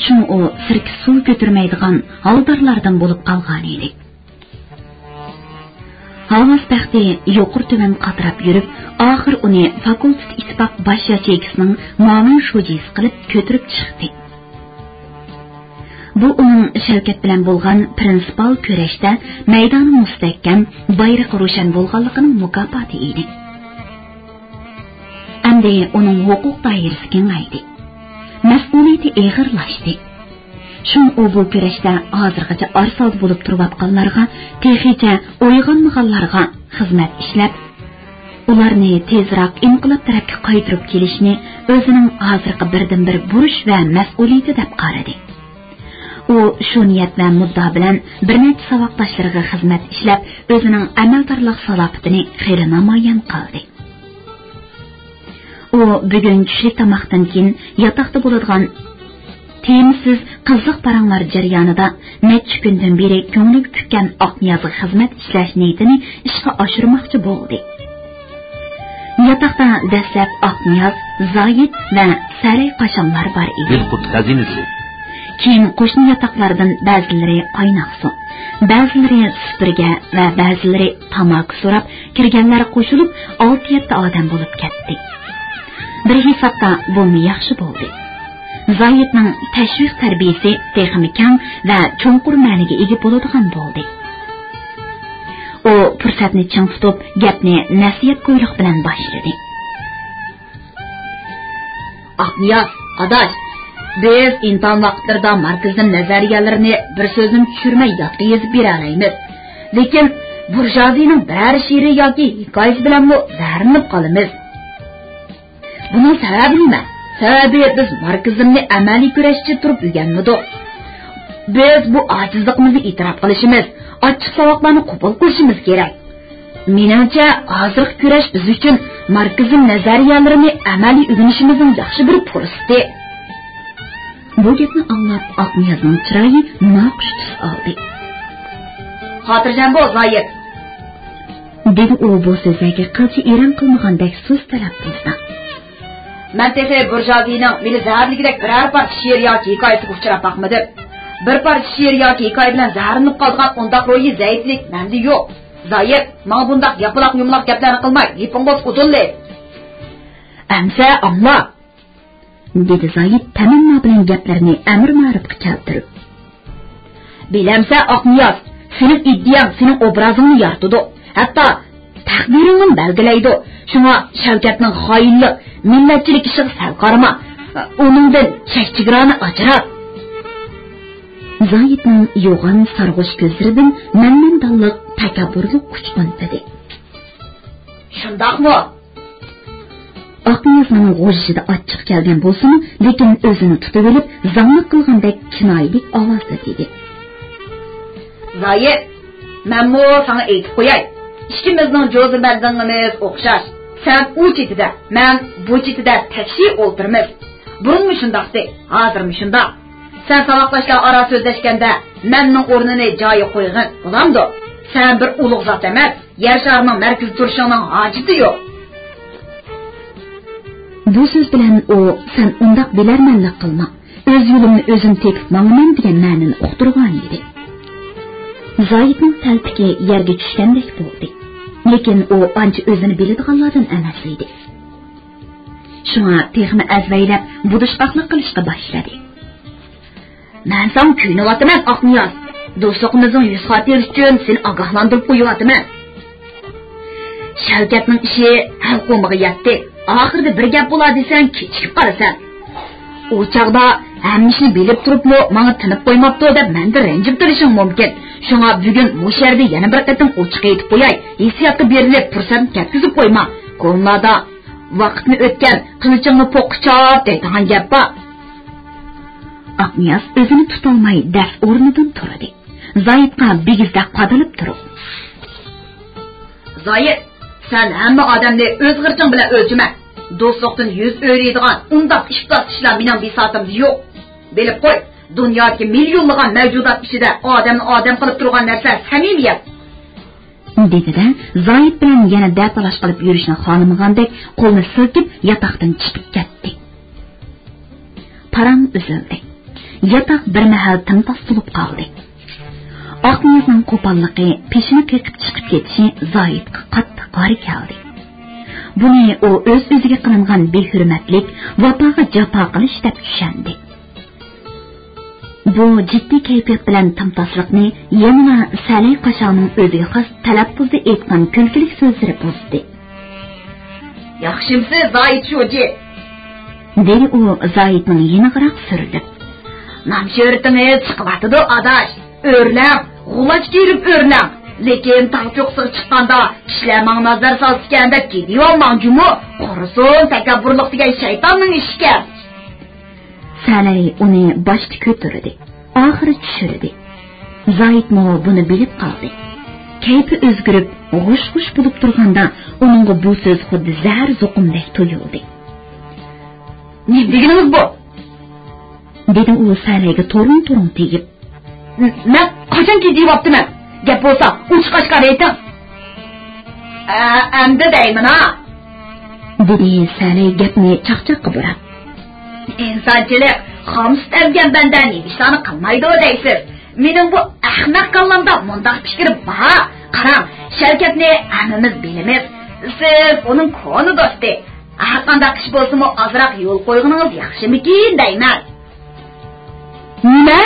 شۇڭا ئۇ سىركە سۇ كۆتۈرمەيدىغان ھالدارلاردىن بولۇپ قالغانىدى. ھاۋاس بەختى يۇقىرى تۆۋەن قاتراپ يۈرۈپ، ئاخىر ئۇنى فاكۇلتېت ئىتتىپاق باش ياچېيكىسىنىڭ مۇئاۋىن شۇجىسى قىلىپ كۆتۈرۈپ چىقتى. بۇ ئۇنىڭ شەۋكەت بىلەن بولغان پرىنسىپال كۈرەشتە مەيدانى مۇستەھكەم، بايرىقى روشەن بولغانلىقىنىڭ مۇكاپاتى ئىدى. ئەمدى ئۇنىڭ ھوقۇق دائىرىسى كېڭەيدى. مەسئۇلىيىتى ئېغىرلاشتى. شۇڭا ئۇ بۇ كۈرەشتە ھازىرغىچە ئارىسالدى بولۇپ تۇرۇۋاتقانلارغا، تېخىچە ئويغانمىغانلارغا خىزمەت ئىشلەپ، ئۇلارنى تېزراق ئىنقىلاب تەرەپكە قايتۇرۇپ كېلىشنى ئۆزىنىڭ ھازىرقى بىردىنبىر بۇرچ ۋە مەسئۇلىيىتى دەپ قارىدى. ئۇ شۇ نىيەت ۋە مۇددىئا بىلەن بىر نەچچە ساۋاقداشلىرىغا خىزمەت ئىشلەپ، ئۆزىنىڭ ئەمەلدارلىق سالاپىتىنى خېلى نامايان قىلدى. ئۇ بۈگۈن چۈشلۈك تاماقتىن كېيىن ياتاقتا بولىدىغان تېمىسىز قىزىق پاراڭلار جەريانىدا نەچچە كۈندىن بېرى كۆڭلىگە پۈككەن ئاقنىيازغا خىزمەت ئىشلەش نىيىتىنى ئىشقا ئاشۇرماقچى بولدى. ياتاقتا دەسلەپ ئاقنىياز، زاھىت ۋە سەرەي قاشاملار بار ئىدى. گۈل قۇرت خەزىنىسى. كېيىن قوشنا ياتاقلاردىن بەزىلىرى قايناق سۇ، بەزىلىرى سۈپۈرگە ۋە بەزىلىرى تاماكا سوراپ، كىرگەنلەر قوشۇلۇپ، ئالتە-يەتتە ئادەم بولۇپ كەتتى. بىر ھېسابتا بۇمۇ ياخشى بولدى. زاھىتنىڭ تەشۋىق تەربىيىسى تېخىمۇ كەڭ ۋە چوڭقۇر مەنىگە ئىگە بولىدىغان بولدى. ئۇ پۇرسەتنى چىڭ تۇتۇپ، گەپنى نەسىھەتگويلۇق بىلەن باشلىدى. ئاقنىياز، ئاداش، بىز ئىمتىھان ۋاقىتلىرىدا ماركسىزم نەزەرىيەلىرىنى بىر سۆزنىمۇ چۈشۈرمەي يادقا يېزىپ بېرەلەيمىز. لېكىن بۇرژۇئازىنىڭ بىرەر شېئىرى ياكى ھېكايىسى بىلەنمۇ زەھەرلىنىپ قالىمىز. بۇنىڭ سەۋەبى نېمە؟ سەۋەبى بىز ماركسىزمنى ئەمەلىي كۈرەشتە تۇرۇپ ئۆگەنمىدۇق. بىز بۇ ئاجىزلىقىمىزنى ئېتىراپ قىلىشىمىز، ئاچچىق ساۋاقلارنى قوبۇل قىلىشىمىز كېرەك. مېنىڭچە، ھازىرقى كۈرەش بىز ئۈچۈن ماركسىزم نەزەرىيەلىرىنى ئەمەلىي ئۆگىنىشىمىزنىڭ ياخشى بىر پۇرسىتى. بۇ گەپنى ئاڭلاپ، ئاقنىيازنىڭ چىرايى ناخۇش تۈس ئالدى. خاتىرجەم بول، زاھىت، دېدى ئۇ بۇ سۆزلەرگە قىلچە ئېرەن قىلمىغاندەك سۇس تەلەپپۇزدا. مەن تېخى بۇرژۇئازىنىڭ مېنى زەھەرلىگۈدەك بىرەر پارچە شېئىر ياكى ھېكايىسىگە ئۇچراپ باقمىدىم. بىر پارچە شېئىر ياكى ھېكايە بىلەن زەھەرلىنىپ قالىدىغان ئۇنداق روھىي زەئىپلىك مەندە يوق. زاھىت، ماڭا بۇنداق ياپىلاق-يۇمىلاق گەپلەرنى قىلماي، گېپىڭ بولسا ئۇدۇللا. ئەمسە ئاڭلا، دېدى زاھىت تەمەننا بىلەن گەپلىرىنى ئەمىر مەرۇپقا كەلتۈرۈپ. بىلەمسەن، ئاقنىياز، سېنىڭ ئىدىيەڭ سېنىڭ ئوبرازىڭنى يارىتىدۇ، ھەتتا تەقدىرىڭنىمۇ بەلگىلەيدۇ. شۇڭا شەۋكەتنىڭ خائىنلىق، مىللەتچىلىك ئىشىغا سەل قارىما. ئۇنىڭدىن چەك-چېگرانى ئاجرات. زاھىتنىڭ يوغان سارغۇچ كۆزلىرىدىن مەنمەندانلىق، تەكەببۇرلۇق ئۇچقۇنلىدى. شۇنداقمۇ؟ ئاقنىيازنىڭ غۇژژىدە ئاچچىق كەلگەن بولسىمۇ، لېكىن ئۆزىنى تۇتۇۋېلىپ، زاڭلىق قىلغاندەك كىنايىلىك ئاۋازدا دېدى. زاھىت، مەنمۇ ساڭا ئېيتىپ قوياي. ئىككىمىزنىڭ جوزىبەندىڭىمىز ئوخشاش. سەن ئۇ چېتىدە، مەن بۇ چېتىدە تەكشى ئولتۇرىمىز. بۇرۇنمۇ شۇنداقتى، ھازىرمۇ شۇنداق. سەن ساۋاقداشلار ئارا سۆزلەشكەندە، مەن ئۇنىڭ ئورنىنى جايىغا قويغىن، بولامدۇ؟ سەن بىر ئۇلۇغ زات ئەمەس، يەر شارىنىڭ مەركىزىدە تۇرۇشۇڭنىڭ ھاجىتى يوق. بۇ سۆز بىلەن ئۇ سەن ئۇنداق بىلەرمەنلىك قىلما، ئۆز يولۇمنى ئۆزۈم تېپىپ ماڭىمەن دېگەن مەنىنى ئۇقتۇرغان ئىدى. زاھىتنىڭ تەلپىكى يەرگە چۈشكەندەك بولدى. لېكىن ئۇ ئانچە ئۆزىنى بىلىدىغانلاردىن ئەمەس ئىدى. شۇڭا تېخىمۇ ئەزۋەيلەپ بۇدۇشقاقلىق قىلىشقا باشلىدى. مەن ساڭا كۆيۈنۈۋاتىمەن، ئاقنىياز. دوستلۇقىمىزنىڭ يۈز خاتىرىسى ئۈچۈن سېنى ئاگاھلاندۇرۇپ قويۇۋاتىمەن. شەۋكەتنىڭ ئىشى ھەل قومىغا يەتتى. ئاخىرىدا بىر گەپ بولا دېسەڭ، كېچىكىپ قالىسەن. ئۇ چاغدا ھەممە ئىشنى بىلىپ تۇرۇپمۇ ماڭا تىنىپ قويماپتۇ دەپ مەندىن رەنجىپ تۇرۇشۇڭ مۇمكىن. شۇڭا بۈگۈن مۇشۇ يەردە يەنە بىر قېتىم ئوچۇق ئېيتىپ قوياي، ھېسسىياتقا بېرىلىپ پۇرسەتنى كەتكۈزۈپ قويما. كونىلاردا «ۋاقىتنى ئۆتكەن، قىلىچىڭنى پوققا چاپ» دەيدىغان گەپ بار. ئاقنىياز ئۆزىنى تۇتالماي دەس ئورنىدىن تۇردى. زايىتقا بىگىزدەك قادىلىپ تۇرۇپ: زايىت، سەن ھەممە ئادەمنى ئۆز غىرچىڭ بىلەن ئۆلچىمە. دوستلۇقتىن يۈز ئۆرۈيدىغان ئۇنداق ئىپلاس كىشىلەر مېنىڭ بىساتىمدا يوق. بىلىپ قوي، دۇنيادىكى مىليونلىغان مەۋجۇدات ئىچىدە ئادەمنى ئادەم قىلىپ تۇرغان نەرسە سەمىمىيەت. دېدى-دە، زايىت بىلەن يەنە دەپالاش قىلىپ يۈرۈشنى خالىمىغاندەك قولىنى سىلكىپ ياتاقتىن چىقىپ كەتتى. پاراڭ ئۈزۈلدى. ياتاق بىر مەھەل تىمتاس بولۇپ قالدى. ئاقنىيازنىڭ قوپاللىقى، پېشىنى قېقىپ چىقىپ كېتىشى زايىتقا قاتتىق ئار كەلدى. بۇنى ئۇ ئۆز-ئۆزىگە قىلىنغان بىھۆرمەتلىك، ۋاپاغا جاپا قىلىش دەپ چۈشەندى. بۇ جىددىي كەيپىيات بىلەن تىمتاسلىقنى يەنىلا سەلەي قاشاڭنىڭ ئۆزىگە خاس تەلەپپۇزدا ئېيتقان كۈلكىلىك سۆزلىرى بۇزدى. ياخشىمسىز، زايىت شۇجى؟ دېدى ئۇ زايىتنىڭ يېنىغىراق سۈرۈلۈپ. نام شۆھرىتىڭىز چىقىۋاتىدۇ، ئاداش. ئۆرلەڭ، غۇلاچ كىيىپ ئۆرلەڭ. لېكىن تاغ چوققىسىغا چىققاندا كىشىلەر ماڭا نازار سالسىكەن دەپ جىددىيۋالماڭ جۇمۇ. قۇرۇسۇن، تەكەببۇرلۇق دېگەن شەيتاننىڭ ئىشىكەن. سەلەي ئۇنى باشتا كۆتۈردى، ئاخىرى چۈشۈردى. زايىتمۇ بۇنى بىلىپ قالدى. كەيپى ئۆزگىرىپ، غۇش-غۇش بولۇپ تۇرغاندا ئۇنىڭغا بۇ سۆز خۇددى زەھەر زوقۇمدەك تۇيۇلدى. نېمە دېگىنىڭىز بۇ؟ دېدى ئۇ سەلەيگە تورۇڭ-تورۇڭ تېگىپ. مەن قاچان جىددىيۋاپتىمەن؟ گەپ بولسا ئوچۇق-ئاشكارا ئېيتىڭ. ئە، ئەمدى دەيمەن-ھا. دېدى سەلەي گەپنى چاقچاققا بۇراپ. ئىنسانچىلىق، خام سۈت ئەمگەن بەندە نېمە ئىشلارنى قىلمايدۇ دەيسىز؟ مېنىڭ بۇ ئەخمەق كاللامدا مۇنداق پىكىر بار. قاراڭ، شەۋكەتنى ھەممىمىز بىلىمىز. سىز ئۇنىڭ كونا دوستى. ھەرقانداق ئىش بولسىمۇ ئازراق يول قويغىنىڭىز ياخشىمىكىن دەيمەن. نېمە؟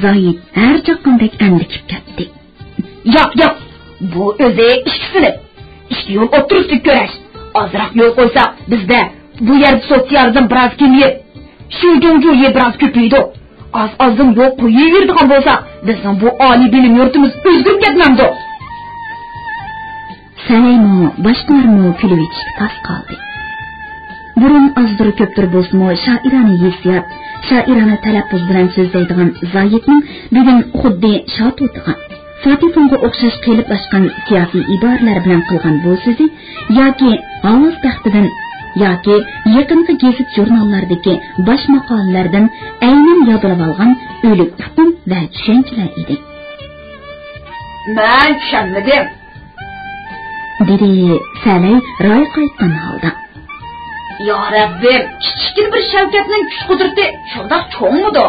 زايىت ھەر چاققاندەك ئەندىكىپ كەتتى. ياق، ياق، بۇ ئۆزى ئىككى سىنىپ. ئىككى يول ئوتتۇرىسىدىكى كۈرەش. ئازراق يول قويساق، بىزدە بۇ يەردە سوتسىيالىزم بىراز كېمىيىپ، شۇجۇڭجۇيى بىراز كۆپىيىدۇ. ئاز-ئازدىن يول قويۇۋېرىدىغان بولساق، بىزنىڭ بۇ ئالىي بىلىم يۇرتىمىز ئۆزگىرىپ كەتمەمدۇ؟ سەلەيمۇ، باشقىلارمۇ كۈلۈۋېتىشكە تاس قالدى. بۇرۇن ئازدۇر-كۆپتۇر بولسىمۇ شائىرانە ھېسسىيات، شائىرانە تەلەپپۇز بىلەن سۆزلەيدىغان زايىتنىڭ بۈگۈن خۇددى شاتۇتىغا، فاتېتونغا ئوخشاش قېلىپلاشقان سىياسىي ئىبارىلەر بىلەن قىلغان بۇ سۆزى ياكى ھاۋاز تەختىدىن، ياكى يېقىنقى گېزىت-ژۇرناللاردىكى باش ماقالىلەردىن ئەينەن يادلىۋالغان ئۆلۈك ئۇقۇم ۋە چۈشەنچىلەر ئىدى. مەن چۈشەنمىدىم. دېدى سەلەي رايىغا قايتقان ھالدا. يا رەببىم، كىچىككىنە بىر شەۋكەتنىڭ كۈچ-قۇدرىتى شۇنداق چوڭمىدۇ؟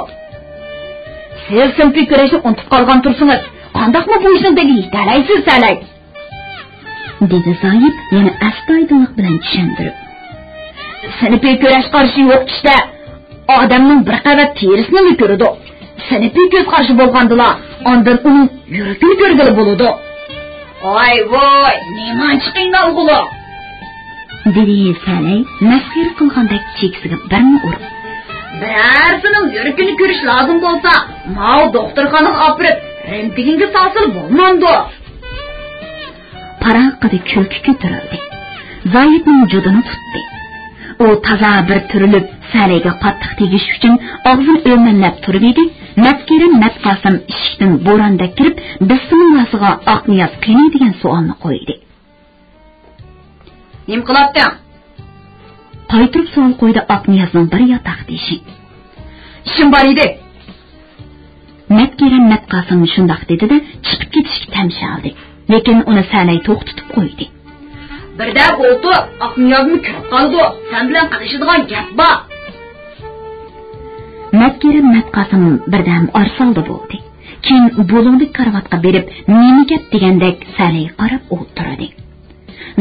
سىز سىنىپىي كۈرەشنى ئۇنتۇپ قالغان تۇرسىڭىز، قانداقمۇ بۇ ئىشنىڭ تېگىگە يېتەلەيسىز، سەلەي؟ دېدى زايىت يەنە ئەستايىدىللىق بىلەن چۈشەندۈرۈپ. سىنىپىي كۈرەش قارىشى يوق كىشىلەر ئادەمنىڭ بىر قەۋەت تېرىسىنىلا كۆرىدۇ. سىنىپىي كۆز قارىشى بولغاندىلا، ئاندىن ئۇنىڭ يۈرىكىنى كۆرگىلى بولىدۇ. ۋاي ۋاي، نېمانچە قىينالغۇلۇق! دېدى سەلەي مەسخىرە قىلغاندەك چېكىسىگە بىرنى ئۇرۇپ. بىرەرسىنىڭ يۈرىكىنى كۆرۈش لازىم بولسا، ماۋۇ دوختۇرخانىغا ئاپىرىپ، رېنتگېنگە سالسىلا بولمامدۇ؟ پاراققىدە كۈلكە كۆتۈرۈلدى. زايىتنىڭ جۇدىنى تۇتتى. ئۇ تازا بىر تۈرۈلۈپ، سەلەيگە قاتتىق تېگىش ئۈچۈن ئاغزىنى ئۆمەللەپ تۇرۇۋىدى. مەتكېرەم مەتقاسىم ئىشىكتىن بوراندەك كىرىپ، بىسمىللاسىغا ئاقنىياز قېنى دېگەن سوئالنى قويدى. نېمە قىلاتتىڭ؟ قايتۇرۇپ سوئال قويدى ئاقنىيازنىڭ بىر ياتاق دېشى. ئىشىم بار ئىدى. مەتكېرەم مەتقاسىم شۇنداق دېدى-دە، چىقىپ كېتىشكە تەمشەلدى. لېكىن ئۇنى سەلەي توختىتىپ قويدى. بىردەم ئولتۇر، ئاقنىيازمۇ كىرىپ قالىدۇ، سەن بىلەن قىلىشىدىغان گەپ بار. مەتكېرەم مەتقاسىم بىردەم ئارىسالدا بولدى. كېيىن بۇلۇڭدەك كارىۋاتقا بېرىپ، نېمە گەپ دېگەندەك سەلەيگە قاراپ ئولتۇردى.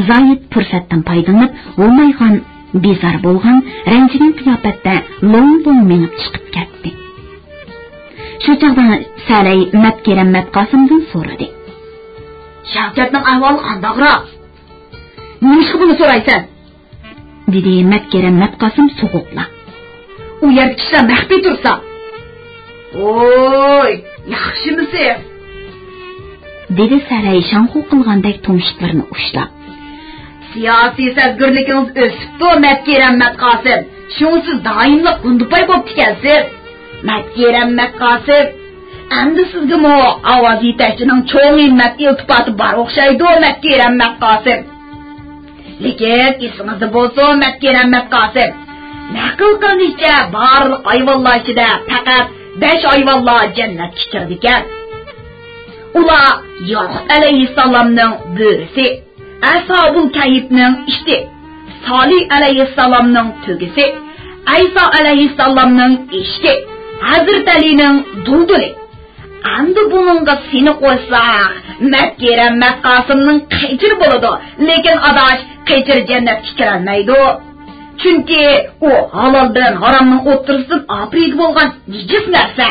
زايىت پۇرسەتتىن پايدىلىنىپ، ھومايغان، بىزار بولغان، رەنجىگەن قىياپەتتە لوڭ-لوڭ مېڭىپ چىقىپ كەتتى. شۇ چاغدا سەلەي مەتكېرەم مەتقاسىمدىن سورىدى. شەۋكەتنىڭ ئەھۋالى قانداقراق؟ نېمىشقا بۇنى سورايسەن؟ دېدى مەتكېرەم مەتقاسىم سوغۇقلا. ئۇ يەردىكى ئىشلار مەخپىي تۇرسا. ۋوي، ياخشىمۇسىز؟ دېدى سەلەي شاڭخۇ قىلغاندەك تۇمشۇقلىرىنى ئۇشلاپ. سىياسىي سەزگۈرلۈكىڭىز ئۆسۈپتۇ، مەتكېرەم مەتقاسىم. شۇڭا سىز دائىملىق گۇندىپاي بوپتىكەنسىز. مەتكېرەم مەتقاسىم، ئەمدى سىزگىمۇ ئاۋاز يېتەكچىنىڭ چوڭ ھىممەت ئىلتىپاتى بار ئوخشايدۇ، مەتكېرەم مەتقاسىم. لېكىن ئېسىڭىزدە بولسۇن، مەتكېرەم مەتقاسىم. نەقىل قىلىنىشىچە، بارلىق ھايۋانلار ئىچىدە پەقەت بەش ھايۋانلا جەننەتكە كىرىدىكەن. ئۇلار ياقۇپ ئەلەيھىسسالامنىڭ بۆرىسى، ئەسھابۇل كەھپنىڭ ئىتى، سالىھ ئەلەيھىسسالامنىڭ تۆگىسى، ئەيسا ئەلەيھىسسالامنىڭ ئېشىكى، ھەزرىتى ئەلىنىڭ دۇلدۇلى. ئەمدى بۇنىڭغا سېنى قوشساق، مەتكېرەم مەتقاسىمنىڭ قېچىرى بولىدۇ، لېكىن ئاداش، قېچىر جەننەتكە كىرەلمەيدۇ. چۈنكى ئۇ ھالال بىلەن ھارامنىڭ ئوتتۇرىسىدىن ئاپىرىدە بولغان نىجىس نەرسە.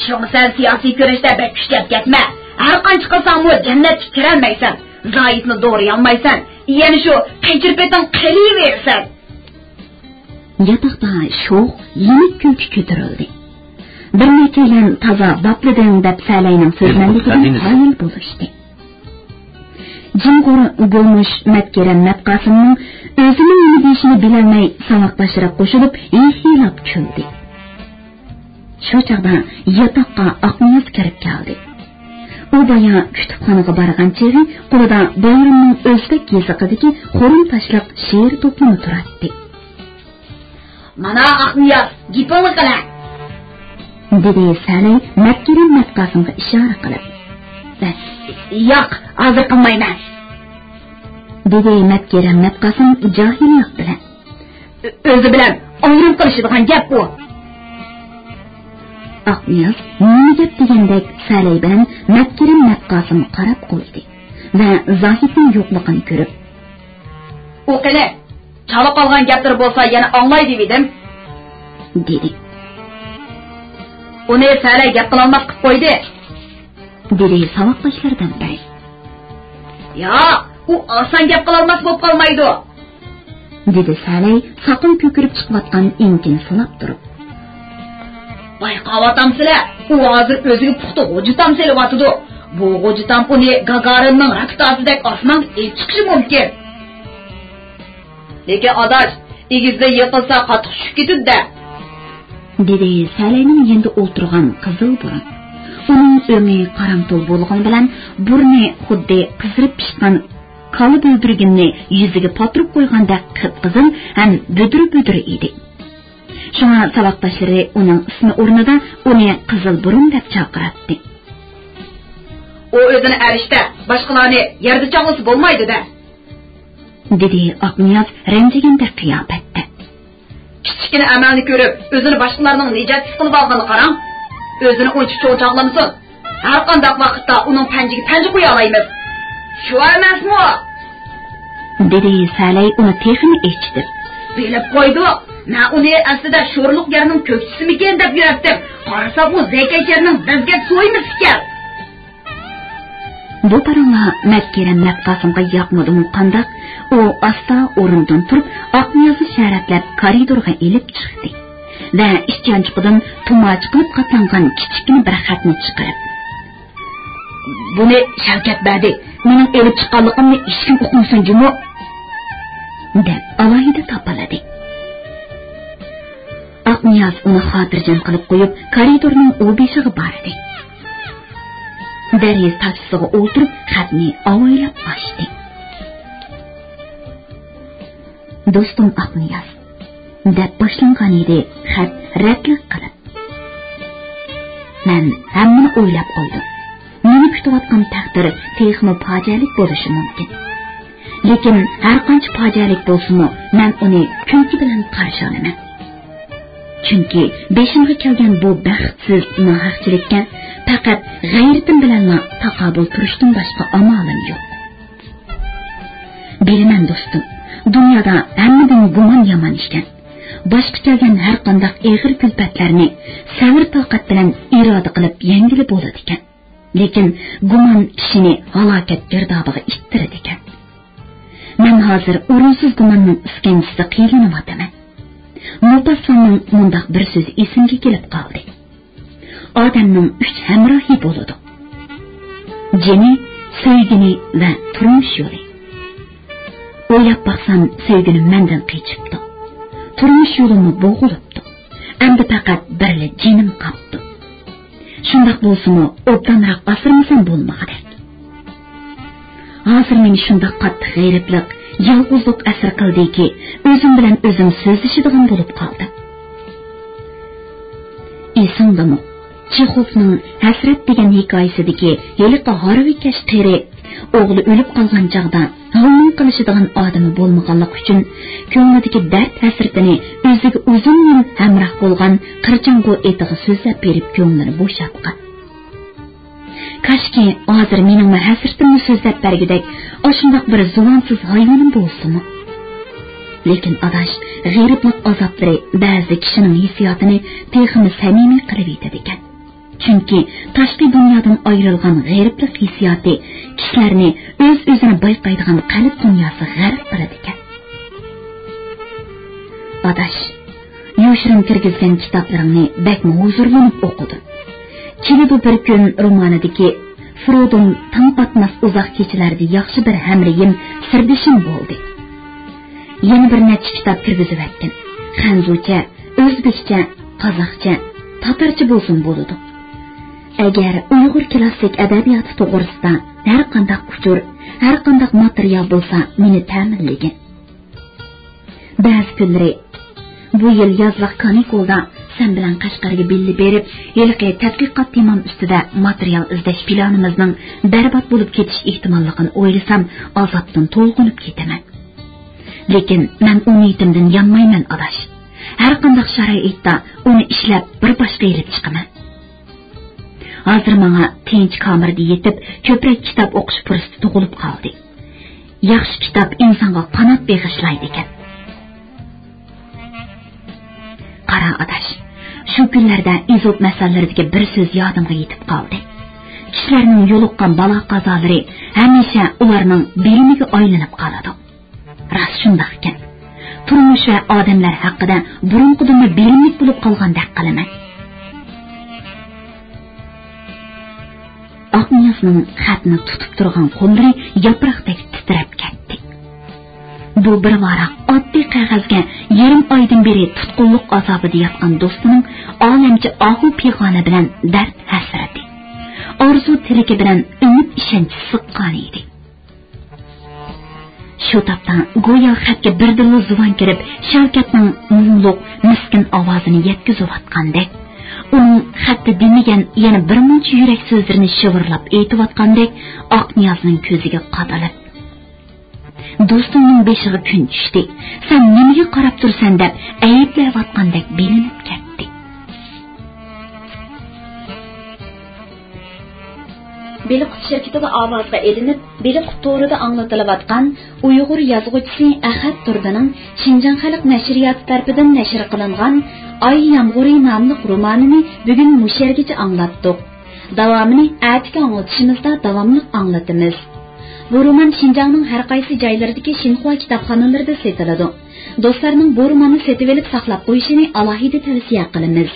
شۇڭا سەن سىياسىي كۈرەشتە بەك كۈچلەپ كەتمە. ھەر قانچە قىلساڭمۇ جەننەتكە كىرەلمەيسەن، زاھىتنى دورىيالمايسەن، يەنە شۇ قېچىر پېتىڭ قېلىۋېرىسەن. ياتاقتا شوخ، يېنىك كۈلكە كۆتۈرۈلدى. بىر نەچچەيلەن تازا باپلىدىڭ دەپ سەلەينىڭ سۆزمەنلىكىدىن قايىل بولۇشتى. جىمغۇر گۆمۈش مەتكېرەم مەتقاسىمنىڭ ئۆزىنىڭ نېمە دېيىشىنى بىلەلمەي ساۋاقداشلىرى قوشۇلۇپ ھىيھىيلاپ كۈلدى. شۇ چاغدا ياتاققا ئاقنىياز كىرىپ كەلدى. ئۇ بايا كۇتۇپخانىغا بارغان چېغى قولىدا بايرامنىڭ ئۆزبەك يېزىقىدىكى خۇرۇم تاشلىق شېئىر توپلىمى تۇراتتى. مانا ئاقنىياز، گېپىڭنى قىلە! دېدى سەلەي مەتكېرەم مەتقاسىمغا ئىشارە قىلىپ. ياق، ھازىر قىلمايمەن! دېدى مەتكېرەم مەتقاسىم جاھىللىق بىلەن. ئۆزى بىلەن ئايرىم قىلىشىدىغان گەپ ئۇ. ئاقنىياز نېمە گەپ دېگەندەك سەلەي بىلەن مەتكېرەم مەتقاسىمغا قاراپ قويدى ۋە زاھىتنىڭ يوقلۇقىنى كۆرۈپ، ئۇ قېنى، چالا قالغان گەپلىرى بولسا يەنە ئاڭلاي دېۋىدىم، دېدى. ئۇنى سەلەي گەپ قىلالماس قىلىپ قويدى. دېدى ساۋاقداشلىرىدىن بىرى. ياق، ئۇ ئاسان گەپ قىلالماس بولۇپ قالمايدۇ، دېدى سەلەي ساقىلى كۆكىرىپ چىقىۋاتقان ئېڭىكىنى سىلاپ تۇرۇپ. بايقاۋاتامسىلەر، ئۇ ھازىر ئۆزىگە پۇختا غوجا تام سېلىۋاتىدۇ. بۇ غوجا تام ئۇنى گاگارىننىڭ راكېتاسىدەك ئاسمانغا ئېلىپ چىقىشى مۇمكىن. لېكىن ئاداش، ئېگىزدىن يىقىلسا قاتتىق چۈشۈپ كېتىدۇ-دە، دېدى سەلەينىڭ يېنىدا ئولتۇرغان قىزىل بۇرۇن. ئۇنىڭ ئۆڭى قاراڭتۇل بولغىنى بىلەن بۇرنى خۇددى قىزىرىپ پىشقان كالا بۆلدۈرگىنىنى يۈزىگە پاتۇرۇپ قويغاندەك قىپقىزىل ھەم بۈدۈر-بۈدۈر ئىدى. شۇڭا ساۋاقداشلىرى ئۇنىڭ ئىسمى ئورنىدا ئۇنى قىزىل بۇرۇن دەپ چاقىراتتى. ئۇ ئۆزىنى ئەرشتە، باشقىلارنى يەردە چاغلىسا بولمايدۇ-دە، دېدى ئاقنىياز رەنجىگەندەك قىياپەتتە. كىچىككىنە ئەمەلنى كۆرۈپ، ئۆزىنى باشقىلارنىڭ نىجاتچىسى قىلىۋالغىنىغا قاراڭ. ئۆزىنى ئۇنچە چوڭ چاغلىمىسۇن. ھەرقانداق ۋاقىتتا ئۇنىڭ پەنجىگە پەنجە قويالايمىز. شۇ ئەمەسمۇ؟ دېدى سەلەي ئۇنى تېخىمۇ ئېچىتىپ. بىلىپ قويدۇق. مەن ئۇنى ئەسلىدە شورلۇق يەرنىڭ كۆكچىسىمىكىن دەپ يۈرەتتىم. قارىسام، ئۇ زەكەت يەرنىڭ بەزگەك سويمىسى ئىكەن. بۇ پاراڭلار مەتكېرەم مەتقاسىمغا ياقمىدىمۇ قانداق، ئۇ ئاستا ئورنىدىن تۇرۇپ، ئاقنىيازنى شەرەتلەپ كارىدورغا ئېلىپ چىقتى ۋە ئىچ يانچۇقىدىن تۇماچ قىلىپ قاتلانغان كىچىككىنە بىر خەتنى چىقىرىپ، بۇنى شەۋكەت بەردى، مېنىڭ ئېلىپ چىققانلىقىمنى ھېچكىم ئۇقمىسۇن جۇمۇ، دەپ ئالاھىدە تاپىلىدى. ئاقنىياز ئۇنى خاتىرجەم قىلىپ قويۇپ، كارىدورنىڭ ئۇ بېشىغا باردى. دەريىز تاكسىسىغا ئولتۇرۇپ، خەتنى ئاۋايلاپ ئاچتى. «دوستۇم ئاقنىياز» دەپ باشلانغان ئىدى خەت رەتلىك قىلىپ. مەن ھەممىنى ئويلاپ قويدۇم. مېنى كۈتۈۋاتقان تەقدىر تېخىمۇ پاجىئەلىك بولۇشى مۇمكىن. لېكىن ھەرقانچە پاجىئەلىك بولسىمۇ، مەن ئۇنى كۈلكە بىلەن قارشى ئالىمەن. چۈنكى بېشىمغا كەلگەن بۇ بەختسىز ناھەقچىلىككە پەقەت غەيرىتىم بىلەنلا تاقابىل تۇرۇشتىن باشقا ئامالىم يوق. بىلىمەن دوستۇم، دۇنيادا ھەممىدىن گۇمان يامان ئىكەن. باشقا كەلگەن ھەر قانداق ئېغىر كۈلپەتلەرنى سەۋر-تاقەت بىلەن ئىرادە قىلىپ يەڭگىلى بولىدىكەن. لېكىن گۇمان كىشىنى ھالاكەت گىردابىغا ئىتتىرىدىكەن. مەن ھازىر ئورۇنسىز گۇماننىڭ ئىسكەنجىسىدە قىينىلىۋاتىمەن. موپاسلاننىڭ مۇنداق بىر سۆزى ئېسىمگە كېلىپ قالدى. ئادەمنىڭ ئۈچ ھەمراھى بولىدۇ. جېنى، سۆيگىنى ۋە تۇرمۇش يولى. ئويلاپ باقسام، سۆيگۈنۈم مەندىن قېچىپتۇ. تۇرمۇش يولۇممۇ بوغۇلۇپتۇ. ئەمدى پەقەت بىرلا جېنىم قاپتۇ. شۇنداق بولسىمۇ، ئوبدانراق ئاسرىمىسام بولمىغۇدەك. ھازىر مېنى شۇنداق قاتتىق غېرىبلىق، يالغۇزلۇق ئەسىر قىلدىكى، ئۆزۈم بىلەن ئۆزۈم سۆزلىشىدىغان بولۇپ قالدىم. ئېسىڭدىمۇ، چېخوفنىڭ ھەسرەت دېگەن ھېكايىسىدىكى ھېلىقى ھارۋىكەش قېرى، ئوغلى ئۆلۈپ قالغان چاغدا ھالنىڭ قىلىشىدىغان ئادىمى بولمىغانلىقى ئۈچۈن، كۆڭلىدىكى دەرد-ھەسرىتىنى ئۆزىگە ئۇزۇن يىل ھەمراھ بولغان قىرچاڭغۇ ئېتىغا سۆزلەپ بېرىپ، كۆڭلىنى بوشاتقان. كاشكى، ھازىر مېنىڭمۇ ھەسرىتىمنى سۆزلەپ بەرگۈدەك ئاشۇنداق بىر زۇۋانسىز ھايۋىنىم بولسىمۇ. لېكىن، ئاداش، غېرىبلىق ئازابلىرى بەزىدە كىشىنىڭ ھېسسىياتىنى تېخىمۇ سەمىمىي قىلىۋېتىدىكەن. چۈنكى تاشقى دۇنيادىن ئايرىلغان غېرىبلىق ھېسسىياتى كىشىلەرنى ئۆز-ئۆزىنى بايقايدىغان قەلب دۇنياسىغا غەرق قىلىدىكەن. ئاداش، يوشۇرۇن كىرگۈزگەن كىتابلىرىڭنى بەكمۇ ھۇزۇرلىنىپ ئوقۇدۇم. «كېلىدۇ بىر كۈن» رومانىدىكى فرودوم تاڭ ئاتماس ئۇزاق كېچىلەردە ياخشى بىر ھەمرىيىم، سىردىشىم بولدى. يەنە بىر نەچچە كىتاب كىرگۈزۈۋەتتىم. خەنزۇچە، ئۆزبېكچە، قازاقچە، تاتارچە بولسىمۇ بولىدۇ. ئەگەر ئۇيغۇر كلاسسىك ئەدەبىياتى توغرىسىدا ھەر قانداق ئۇچۇر، ھەر قانداق ماتېرىيال بولسا، مېنى تەمىنلىگىن. بەزى كۈنلىرى بۇ يىل يازلىق كانىكۇلدا سەن بىلەن قەشقەرگە بىللە بېرىپ، ھېلىقى تەتقىقات تېمام ئۈستىدە ماتېرىيال ئىزدەش پىلانىمىزنىڭ بەربات بولۇپ كېتىش ئېھتىماللىقىنى ئويلىسام، ئازابتىن تولغىنىپ كېتىمەن. لېكىن مەن ئۇ نىيىتىمدىن يانمايمەن، ئاداش. ھەر قانداق شارائىتتا ئۇنى ئىشلەپ، بىر باشقا ئېلىپ چىقىمەن. ھازىر ماڭا تىنچ كامېردا يېتىپ، كۆپرەك كىتاب ئوقۇش پۇرسىتى تۇغۇلۇپ قالدى. ياخشى كىتاب ئىنسانغا قانات بېغىشلايدىكەن. قارا، ئاداش، شۇ كۈنلەردە ئېزوپ مەسەللىرىدىكى بىر سۆز يادىمغا يېتىپ قالدى: «كىشىلەرنىڭ يولۇققان بالا-قازالىرى ھەمىشە ئۇلارنىڭ بىلىمىگە ئايلىنىپ قالىدۇ.» راست شۇنداق ئىكەن. تۇرمۇش ۋە ئادەملەر ھەققىدە بۇرۇنقىدىنمۇ بىلىملىك بولۇپ قالغاندەك قىلىمەن. ئاقنىيازنىڭ خەتنى تۇتۇپ تۇرغان قوللىرى ياپراقتەك تىترەپ كەتتى. بۇ بىر ۋاراق ئاددىي قەغەزگە يېرىم ئايدىن بېرى تۇتقۇنلۇق ئازابىدا ياتقان دوستىنىڭ ئالەمچە ئاھۇ پىغانى بىلەن دەرد ھەسرىتى، ئارزۇ تىلىكى بىلەن ئۈمىد ئىشەنچى سىققان ئىدى. شۇ تاپتا گويا خەتكە بىردىنلا زۇۋان كىرىپ، شەۋكەتنىڭ مۇڭلۇق، مىسكىن ئاۋازىنى يەتكۈزۈۋاتقاندەك، ئۇنىڭ خەتتە دېمىگەن يەنە بىر مۇنچە يۈرەك سۆزلىرىنى شىۋىرلاپ ئېيتىۋاتقاندەك ئاقنىيازنىڭ كۆزىگە قادىلىپ، «دوستۇڭنىڭ بېشىغا كۈن چۈشتى، سەن نېمىگە قاراپ تۇرىسەن؟» دەپ ئەيىبلەۋاتقاندەك بىلىنىپ كەتتى. بېلىققۇت شىركىتىدە ئاۋازغا ئېلىنىپ، بېلىققۇت تورىدا ئاڭلىتىلىۋاتقان ئۇيغۇر يازغۇچىسى ئەخەت تۇردىنىڭ شىنجاڭ خەلق نەشرىياتى تەرىپىدىن نەشر قىلىنغان ئاي يامغۇرى ناملىق رومانىنى بۈگۈن مۇشۇ يەرگىچە ئاڭلاتتۇق. داۋامىنى ئەتىكى ئاڭلىتىشىمىزدا داۋاملىق ئاڭلىتىمىز. بۇ رومان شىنجاڭنىڭ ھەر قايسى جايلىرىدىكى شىنخۇا كىتابخانىلىرىدا سېتىلىدۇ. دوستلارنىڭ بۇ روماننى سېتىۋېلىپ ساقلاپ قويۇشىنى ئالاھىدە تەۋسىيە قىلىمىز.